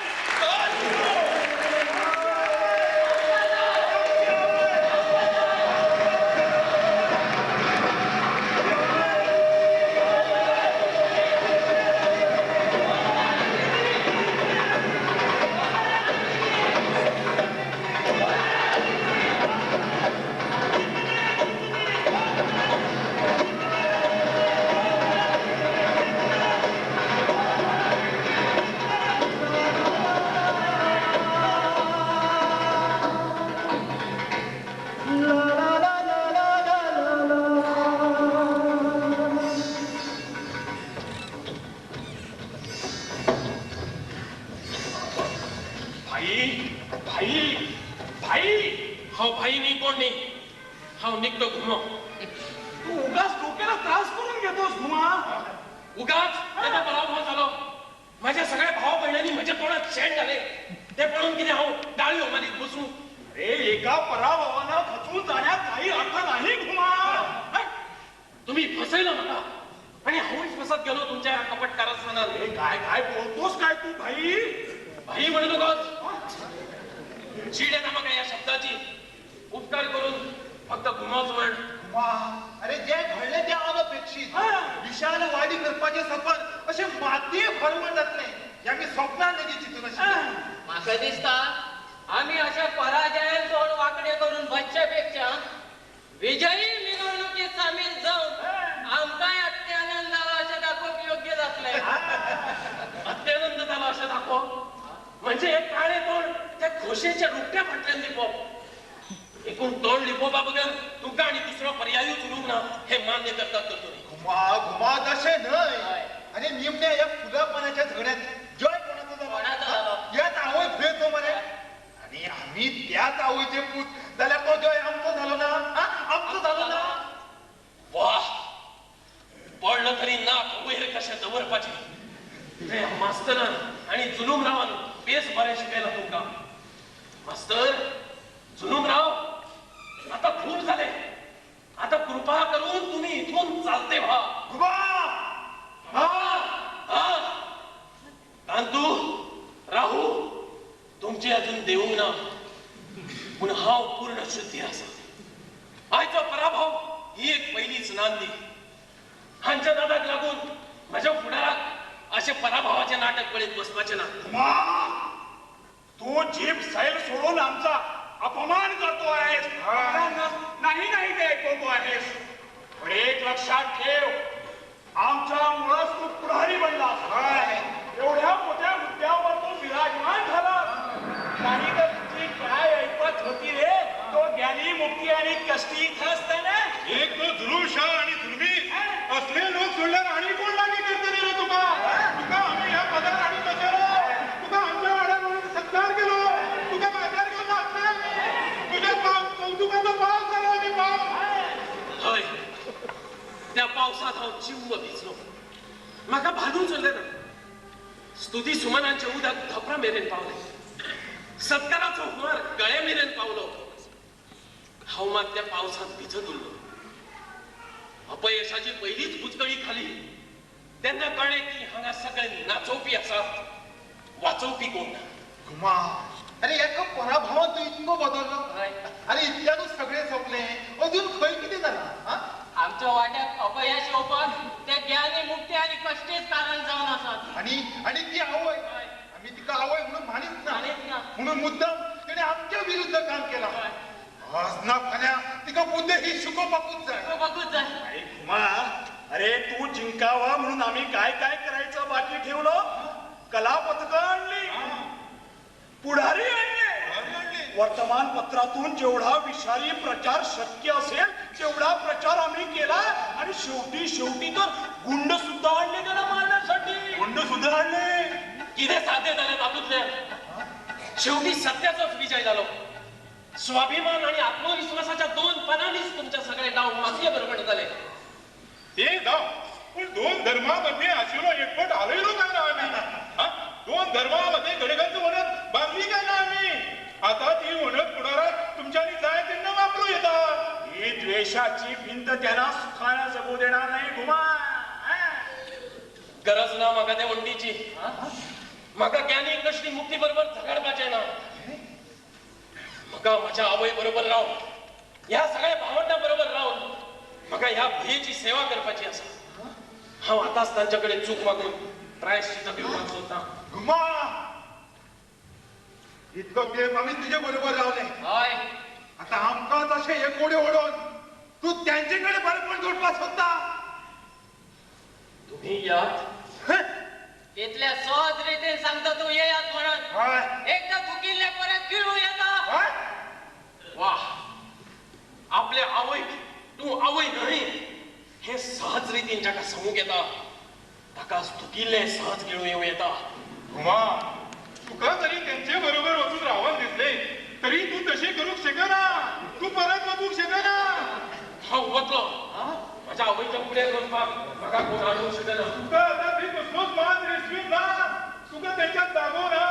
तुका आमच्या वाड्यार सत्कार केलो, तुका बाजार घेवन नाचले, तुझ्या कौतुकाचा पास झाला. त्या पावसात हांव जिव्व भिजलो. म्हाका भानूच उरलें ना. स्तुती सुमनांचें उदक धोपरा मेरेन पावलें. सत्काराचो हुंवार गळे मेरेन पावलो. हांव मात त्या पावसांत भिजत उरलो. अपयशाची पयलीच बुचकळी खाली तेन्ना कळ्ळें की हांगा सगळे नाचोवपी आसात, वाचोवपी कोण ना. घुमा, अरे एका पराभवान तूं इतको बदललो. अरे इतल्यानूच सगळें सोंपलें, अजून खंय कितें जालां? आमच्या वाट्याक अपयश येवपाक ते ज्ञानी मुक्ती आनी कश्टीच कारण जावन आसात. आनी आनी ती आवय, आमी तिका आवय म्हणून मानीच ना, म्हणून मुद्दाम तिणें आमच्या विरुद्ध काम केलां. आज ना फाल्यां तिका बुद्ध ही शिकोवपाकूच जाय, शिकोवपाकूच जाय. घुमा, अरे तू जिंकावा म्हणून आम्ही काय काय करायचं बाकी ठेवलं. कलापथकं आणली, पुढारी आणले, वर्तमानपत्रातून जेवढा विषारी प्रचार शक्य असेल तेवढा प्रचार आम्ही केला. आणि शेवटी शेवटी तर गुंड सुद्धा आणले त्याला मारण्यासाठी. गुंड सुद्धा आणले. किती साधे झाले तातूंतले. शेवटी सत्याचाच विजय झालो. स्वाभिमान आणि आत्मविश्वासाच्या दोन पानांनीच तुमच्या सगळे डाव मातये बरोबर झाले. ते जाव, पण दोन धर्मामध्ये आशिल्लो एकवट हालयलो काय ना आम्ही? दोन धर्मामध्ये गडगंज वणत बांधली काय ना आम्ही? आता ती वणत फुडारात तुमच्यानी जाय तेन्ना वापरू येता. ही द्वेषाची भिंत त्यांना सुखानं जगू देणार नाही. घुमा, गरज ना म्हाका त्या वणटीची. म्हाका ज्ञानी कश्टी मुक्ती बरोबर झगडपाचें ना. म्हाका म्हज्या आवय बरोबर रावन, ह्या सगळ्या भावंडां बरोबर रावन म्हाका ह्या भुंयेची सेवा करपाची आसा. हांव आतांच तांचे कडेन चूक मागून प्रायश्चित घेवपाक सोदतां. घुमा, इतको तेंप आमी तुजे बरोबर रावले. आता आमकांच अशें एकोडे ओडोवन तूं त्यांचे कडेन बरेपण जोडपाक सोदता. तुम्ही यात तितल्या सहज रितीन सांगता तूं येयात म्हणून. एकदा थुकिल्ले परत गिळूं येता. वा, आपल्या आवयक तूं आवय न्हय हें सहज रितीन जाका सांगूंक येता ताका थुकिल्लें सहज गिळूं येवं येता. घुमा, तुका जरी त्यांचे बरोबर वचून रावन दिसले तरी तूं तशें करूंक शकना. तूं परत वचूंक शकना. हांव वतलो. म्हज्या आवयच्या फुडें वचपाक म्हाका कोण आडोवंक शकना. तुका आतां थंय कसलोच मान रेस्वीत ना. तुका तेंच्यात जागो ना.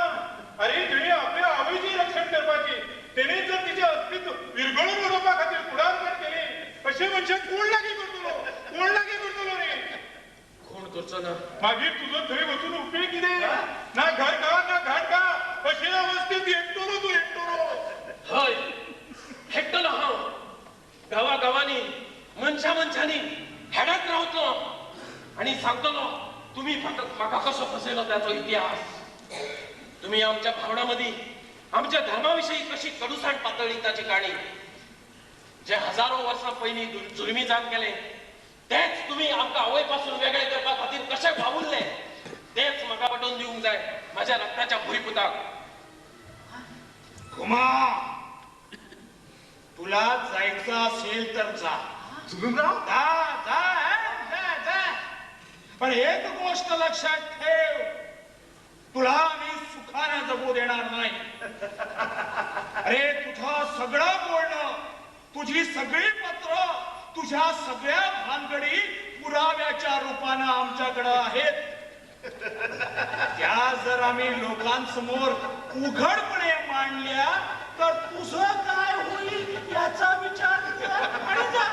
अरे तिणें आपल्या आवयचें रक्षण करपाची, तेणें जर तिचें अस्तित्व विरगळून उडोवपा खातीर फुडारपण केलें अशें मनशाक कोण लागीं करतलो? कोण लागीं करतलो रे? कोण करचो ना. मागीर तुजो थंय वचून उपेग कितें? ना घर का ना घाट का अशे अवस्थेत एकटलो तूं, एकटलो. हय, हेडटलो हांव. गांवा गांवांनी मनशा मनशांनी हेडत रावतलो आनी सांगतलो तुमी म्हाका कसो फसयलो ताचो इतिहास. तुमी आमच्या भावनां मदीं आमच्या धर्मा विशीं कशी कडुसाण पातळ्ळी ताची काणी. जे हजारो वर्सां पयलीं जुलमी जान केलें तेच तुमी आमकां आवय पासून वेगळे करपा खातीर कशें वावुरले तेच म्हाका पटोवन दिवंक जाय माझ्या रक्ताच्या भुंयपुताक. घुमा, तुला जायचं असेल तर जा. जुलूमराव, जा जा जा जा. पण एक गोष्ट लक्षात ठेव, तुला आम्ही सुखाने जगू देणार नाही. अरे तुझं सगळं बोलणं, तुझी सगळी पत्र, तुझ्या सगळ्या भानगडी पुराव्याच्या रूपानं आमच्याकडं आहेत. त्या जर आम्ही लोकांसमोर उघडपणे मांडल्या तर तुझं काय होईल याचा विचार कर आणि जा.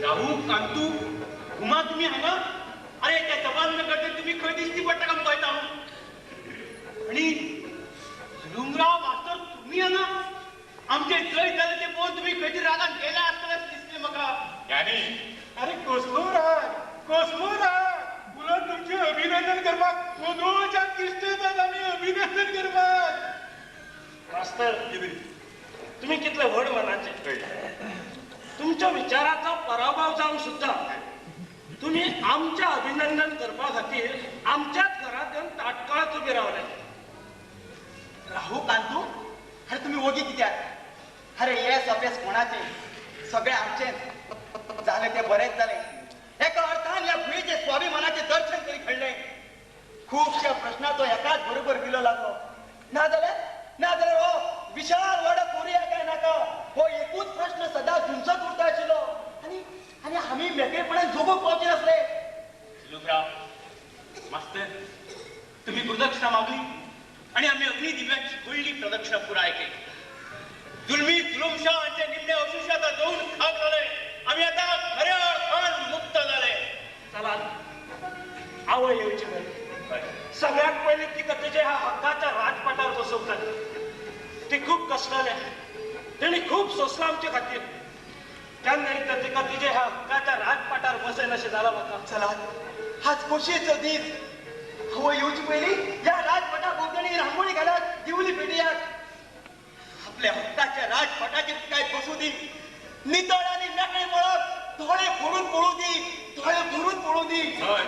राहू, कांतू, घुमा, तुम्ही हांगा? अरे त्या जबान करते तुम्ही खंय दिसती पडटा काय पळयता. आनी जुलूमराव मास्तर तुम्ही हांगा? आमचे जैत जालें तें पळोवन तुमी खंय तरी रागान गेल्या आसतलेच दिसलें म्हाका. ज्ञानी, अरे कसलो राग, कसलो राग. उलट तुमचें अभिनंदन करपाक वदोळच्यान दिश्ट येतात आमी अभिनंदन करपाक. मास्तर, तुम्ही कितले व्हड मनाचे. तुमच्या विचाराचो पराभव जावन सुद्धा तुम्ही आमच्या अभिनंदन करपा खातीर आमच्याच घरात येवन ताटकळत उबे रावले. राहू कांतू, अरे तुम्ही ओगी कित्याक? अरे येस अपेस कोणाचे, सगळे आमचेच. जालें ते बरेंच जालें. एका अर्थान ह्या भुंयेचे स्वाभिमानाचे दर्शन तरी घडलें. खुबश्या प्रश्नाचो एकाच बरोबर विलो लागलो. ना जाल्यार हो विशाल वाडो करुया काय नाका हो एकूच प्रश्न सदां झुंजत उरता आशिल्लो आनी आनी आमी मेकळेपणान जगूंक पावचे नासले. जुलूमराव, मास्तर, तुम्ही प्रदक्षिणा मागली आणि आम्ही अग्निदिव्याची व्हडली प्रदक्षिणा पुराय केली. जुलमी जुलुमशाह हांचे निमणे अवशेष आतां जळून खाक जाले. आमी आतां खऱ्या अर्थान मुक्त जाले. चला, आवय येवची पयली. सगळ्यात पयलीं तिका तिच्या ह्या हक्काच्या राजपाटार बसोवतात. ती खूब कसलेले, तेणी खूब सोंसलां आमचे खातीर. केन्ना एकदां तिका तिच्या ह्या हक्काच्या राजपाटार बसयन अशें जालां म्हाका. चला, आज खोशयेचो दीस. आवय येवची पयलीं ह्या राजपाटा भोंवतणी रांगोळी घालात, दिवली पेटयात. आपल्या हक्काच्या राजपाटाचेर तिका बसूं दी. नितळ आनी मेकळें मळब दोळे भरून पळोवं दी, दोळे भरून पळोवं दी. हय,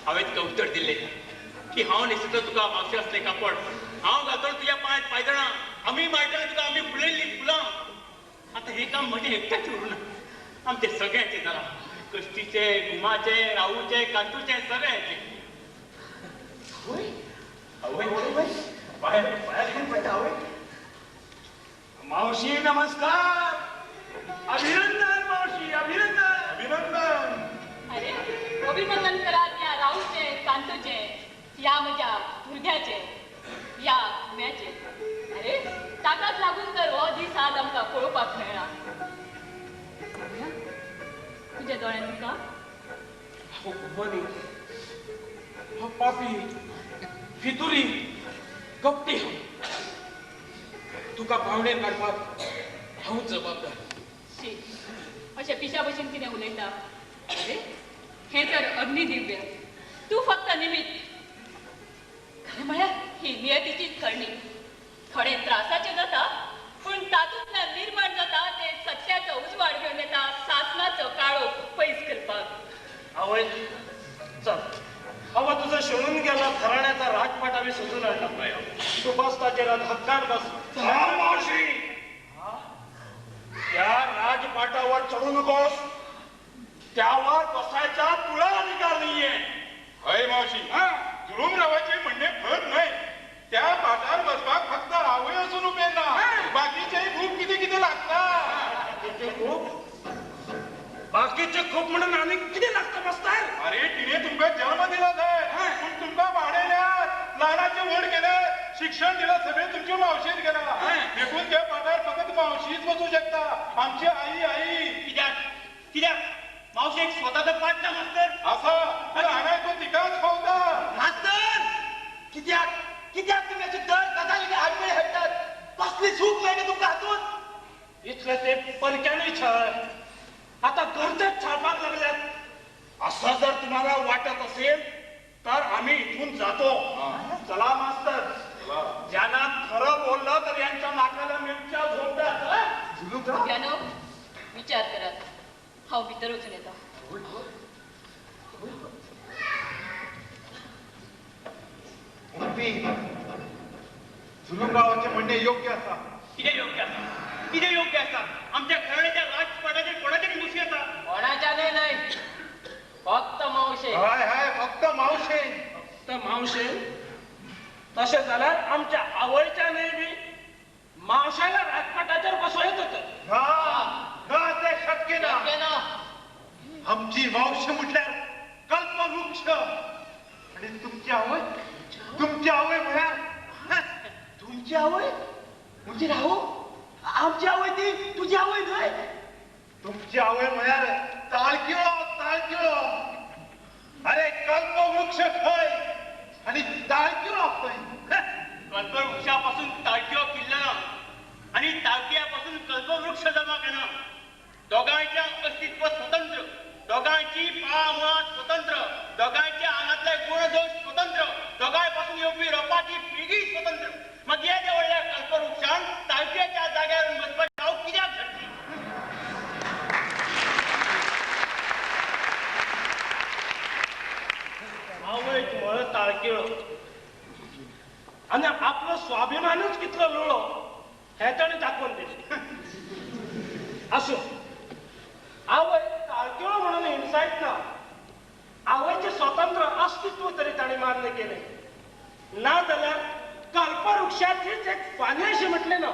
हांवें तुका उत्तर दिल्लें की हांव न्हेसतलो तुका मावशे असलें कापड, हांव घालतलो तुज्या पांयांत पांयजणां, आमी माळटले तुका आमी फुलयल्लीं फुलां. आतां हें काम म्हजें एकट्याचें उरूना, आमचें सगळ्यांचें जालां. कश्टीचें, गुमाचें, रावूचें, कांतूचें, सगळ्यांचें. मावशी नमस्कार. अभिनंदन मावशी, अभिनंदन. अभिनंदन. अरे अभिनंदन करात या रावूचे, कांतूचे, या म्हज्या भुरग्याचे, या गुम्याचे. अरे ताकाच लागून तर हो दीस आज आमकां पळोवपाक मेळ्ळा. तुज्या दोळ्यान तुका हांव गुमानी, हांव पापी, फितुरी, कपटी. हांव तुका पावणेर काडपाक हांवूच जबाबदार. शी, अशें पिशा भशेन कितें उलयता? अरे हें तर अग्निदिव्य, तूं फक्त निमित्त. खरें म्हळ्यार ही नियतीचीच करणी. थोडे त्रासाचें जाता पूण तातूंतल्यान निर्माण जाता ते सत्याचो उजवाड घेवन येता सासणाचो काळो पयस करपाक. आवय चल, आवय तुजो शेणून गेला घराण्याचा राजपाट आमी सोदून हाडला. तूं बस ताचेर, हक्कान बस. मावशी, त्या राजपाटावर चढू नकोस. त्यावर बसायचा तुला अधिकार नाहीये. हय मावशी, जुलूमरावाचे म्हणणे खर न्हय. त्या पाटार बसपाक फक्त आवय असून उपेग ना, बाकीचे खूप कितें कितें लागता. खूप बाकीचे खूप म्हणून आनी कितें लागता मास्तर? अरे तिने तुमकां जन्म दिला जाय, पूण तुमकां वाडयल्यात, ल्हानाचे व्हड केले, शिक्षण दिलं, सगळें तुमच्या मावशेन केला. देखून त्या पाटार फकत मावशीच बसूं शकता. आमची आई आई. कित्याक कित्याक मावशेक स्वताचो पाट ना मास्तर? आसा, पूण हांगा तो तिकाच फावता. मास्तर, कित्याक कित्याक तुमी अशी दर गजालींनी आडमेळी हाडटात? कसली सूख मेळटा तुमकां हातूंत? इतले ते परक्यानूय छळ आता घरचेच छापाक लागल्यात. असं जर तुम्हाला वाटत असेल तर आम्ही इथून जातो. चला मास्तर, ज्यांना खरं बोललं तर यांच्या नाकाला मिरच्या झोंबतात. भुरग्यांनो, विचार करात. हांव भितर वचून येता. जुलूमरावाचे म्हणणे योग्य आसा. कितें योग्य आसा? कितें योग्य आसा? आमच्या घराण्याच्या राजपाटाचेर कोणाच्यानी बसूं येता? कोणाच्या न्हय, फक्त मावशे. हय हय, फक्त मावशे, फक्त मावशे. तशें जाल्यार आमच्या आवयच्या न्हय बी मावशाला राजपाटाचेर बसोवं येत होतं. ना, ते शक्य ना. आमची मावशी म्हटल्यार कल्पवृक्ष आणि तुमची आवय, तुमची आवय म्हळ्यार तुमची आवय म्हणजे राहू आमची आवय ती तुझी आवय न्हय. तुमची आवय म्हळ्यार ताळकिळो, ताळकिळो. अरे कल्पवृक्ष खंय आणि ताळकिळो खंय? कल्पवृक्षापासून ताळकिळो किल्लना आणि ताळकिळ्यापासून कल्पवृक्ष जमा केना. दोगांयचें अस्तित्व स्वतंत्र, दोगांयची पाळां स्वतंत्र, दोगांयच्या आंगांतले गुणदोश स्वतंत्र, दोगांय पासून येवपी रोपाची पिळगी स्वतंत्र. मागीर येद्या व्हडल्या कल्पवृक्षान शकले ना.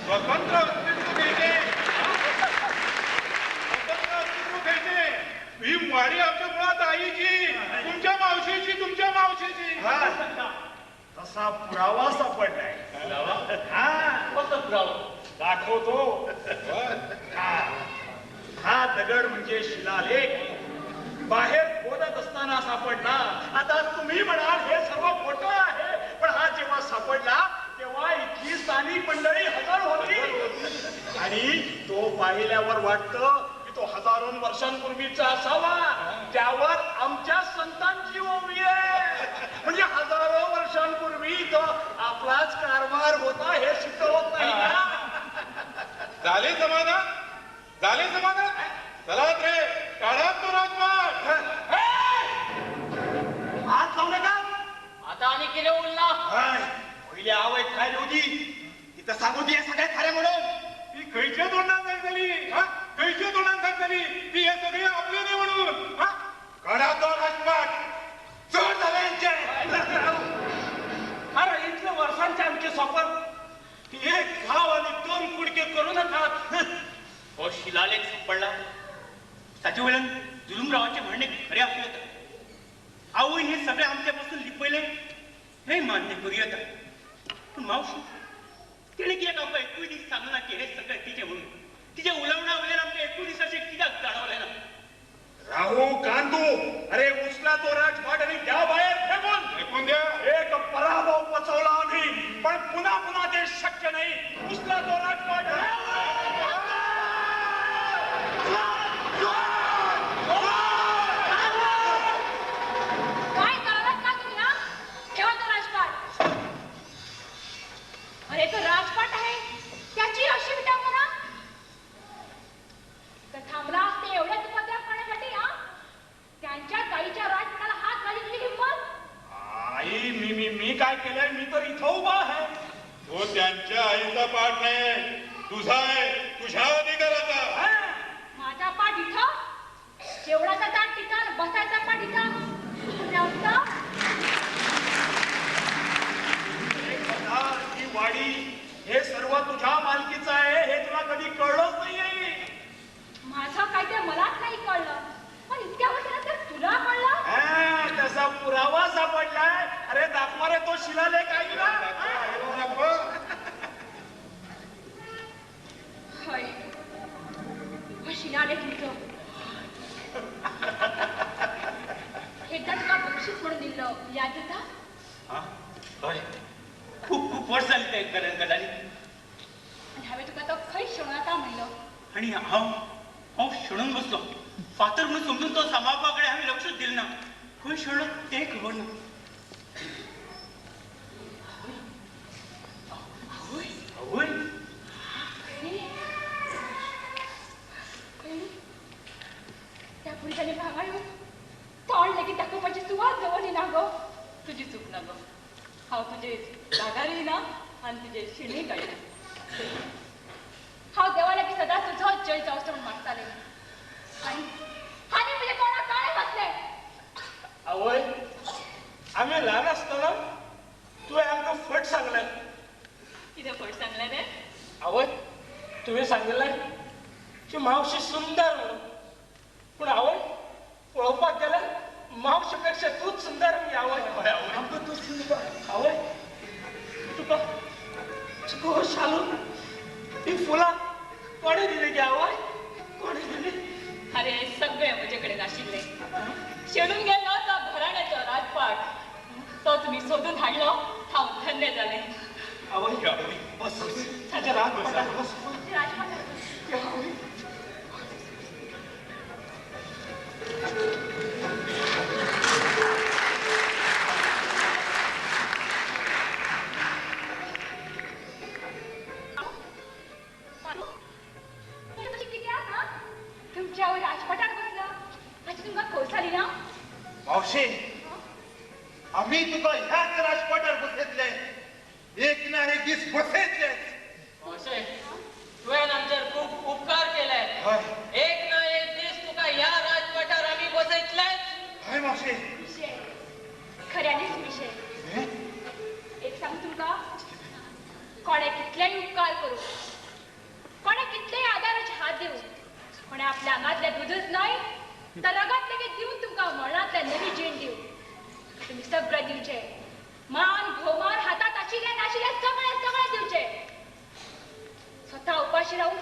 स्वतंत्र अस्तित्व घ्यायचे, स्वतंत्र अस्तित्व घ्यायचे. ही वाडी आमच्या मुळात आईची, तुमच्या मावशीची, तुमच्या मावशीची. तसा पुरावा सापडलाय. हा फक्त पुरावा दाखवतो. हा दगड म्हणजे शिलालेख बाहेर खोदत असताना सापडला. आता तुम्ही म्हणाल हे सर्व खोटं आहे, पण हा जेव्हा सापडला तेव्हा इथली स्थानिक मंडळी हजर होती आणि तो पाहिल्यावर वाटतं की तो हजारो वर्षांपूर्वीचा असावा. त्यावर आमच्या संतांची ओवी आहे. म्हणजे हजारो वर्षांपूर्वी तो आपलाच कारभार होता हे सिद्ध होत नाही का? झाले समाधान, झाले समाधान. चला रे, काढा तो राजपाट. हात लावू नका. आता आणि केले उरला. पहिले आवय खायला होती तिथं सांगू ती सगळ्या खऱ्या म्हणून. ती खयच्या तोंडात सांगतली, हा खयच्या तोंडात सांगतली ती हे सगळे आपले नाही म्हणून. हा काढा तो राजपाट. चोर झाले यांचे. अरे इथले वर्षांचे आमचे सफर एक घाव आणि दोन कुडके करू नका. हो शिलालेख सापडला ताचे वयल्यान जुलुमरावाचे म्हणणे खरे आसूं येता. आवयन हे सगळे आमच्यापासून लिपयले हे मान्य करूं येता. पूण मावशी तिणें कित्याक आमकां एकूय दीस सांगना की हे सगळें तिचें म्हणून? तिच्या उलोवणा वयल्यान आमकां एकूय दीस अशें कित्याक जाणवलें ना? राहू कांदू, अरे उचला तो राजपाट आणि द्या बाहेर फेकून. फेकून द्या. एक पराभव पचवला आम्ही, पण पुन्हा पुन्हा ते शक्य नाही. उचला तो राजपाट. काय करालात का तुम्ही? हा ठेवा तो राजपाट. अरे तो राजपाट आहे, त्याची अशी विटंबना. तर थांबला असते एवढ्या उपद्व्याप करण्यासाठी? हा त्यांच्या गाईच्या राजपाटाला हात घाली तुझी हिंमत? आई, मी मी मी काय केलंय? मी तर इथं उभा आहे. तो त्यांच्या आईचा पाठ नाही, तुझा आहे, तुझ्या अधिकाराचा. माझा पाठ इथं, जेवणाचा ताट तिथं, बसायचा पाठ इथं. ही वाडी हे सर्व तुझ्या मालकीचं आहे हे तुला कधी कळलंच नाहीये. माझं काय ते मलाच नाही कळलं, पण इतक्या वर्षानंतर तुला कळलं? तसा पुरावा सापडलाय. अरे दाखवा रे तो शिलालेख आहे ना. होय, हा शिलालेख तुमचं. एकदा तुका बक्षीस म्हणून दिलं याद येता? हय, खूप खूप वर्स जाली त्या गजाली. आणि हांवें तुका तो खंय शेणोवता म्हणलो आणि हांव हांव शेणून बसलो. फातर म्हणून समजून तो सांबाळपा कडेन हांवें लक्षच दिलें ना. खंय शेणलो तें खबर ना. आवय आवय त्या पुरुषाने हांगा येवन तोंड लेगीत दाखोवपाची सुवात दवरली ना गो. तुजी चूक ना गो. हांव तुजे रागारय ना आनी तुजे शिणूय काडना. हांव देवा लागीं सदां तुजोच जय जावचो म्हूण मागतालें आनी आनी म्हज्या तोंडाक काळें बसलें. आवय, आमी ल्हान आसतना तुवें आमकां फट सांगलें. कितें फट सांगलें रे? आवय, तुवें सांगिल्लें की मावशी सुंदर म्हणून. पूण आवय पळोवपाक गेल्यार मावशे पेक्षा तूच सुंदर. मी आवय, आमकां तूं सुंदर. आवय, तुका तुका शालू ही फुलां कोणें दिली गे आवय? कोणें दिली? अरे सगळें म्हजे कडेन आशिल्लें. शेणून गेलो तो घराण्याचो राजपाट, तो तुमी सोदून हाडलो. हांव धन्य जालें. आवय बस, ताच्या राजपाटार बस. राजपाटार आवय. तुमच्या आवय राजपाटार बसला हाची तुमकां खोस जाली ना? मावशी, आम्ही तुका ह्याच राजपाटार बसयतले. एक ना एक दीस बसयतलेच. मावशे, उपकार करूं, कोणे कितलेय आदाराचे हात दिवं, कोणे आपल्या आंगातलें दूदच न्हय तर रगात लेगीत दिवन तुमकां मरणांतल्यान नवी जीण दिवं, तुमी सगळें दिवचें. मान भोवमान हातात आशिल्लें नाशिल्लें सगळें सगळें दिवचें. स्वता उपाशी रावून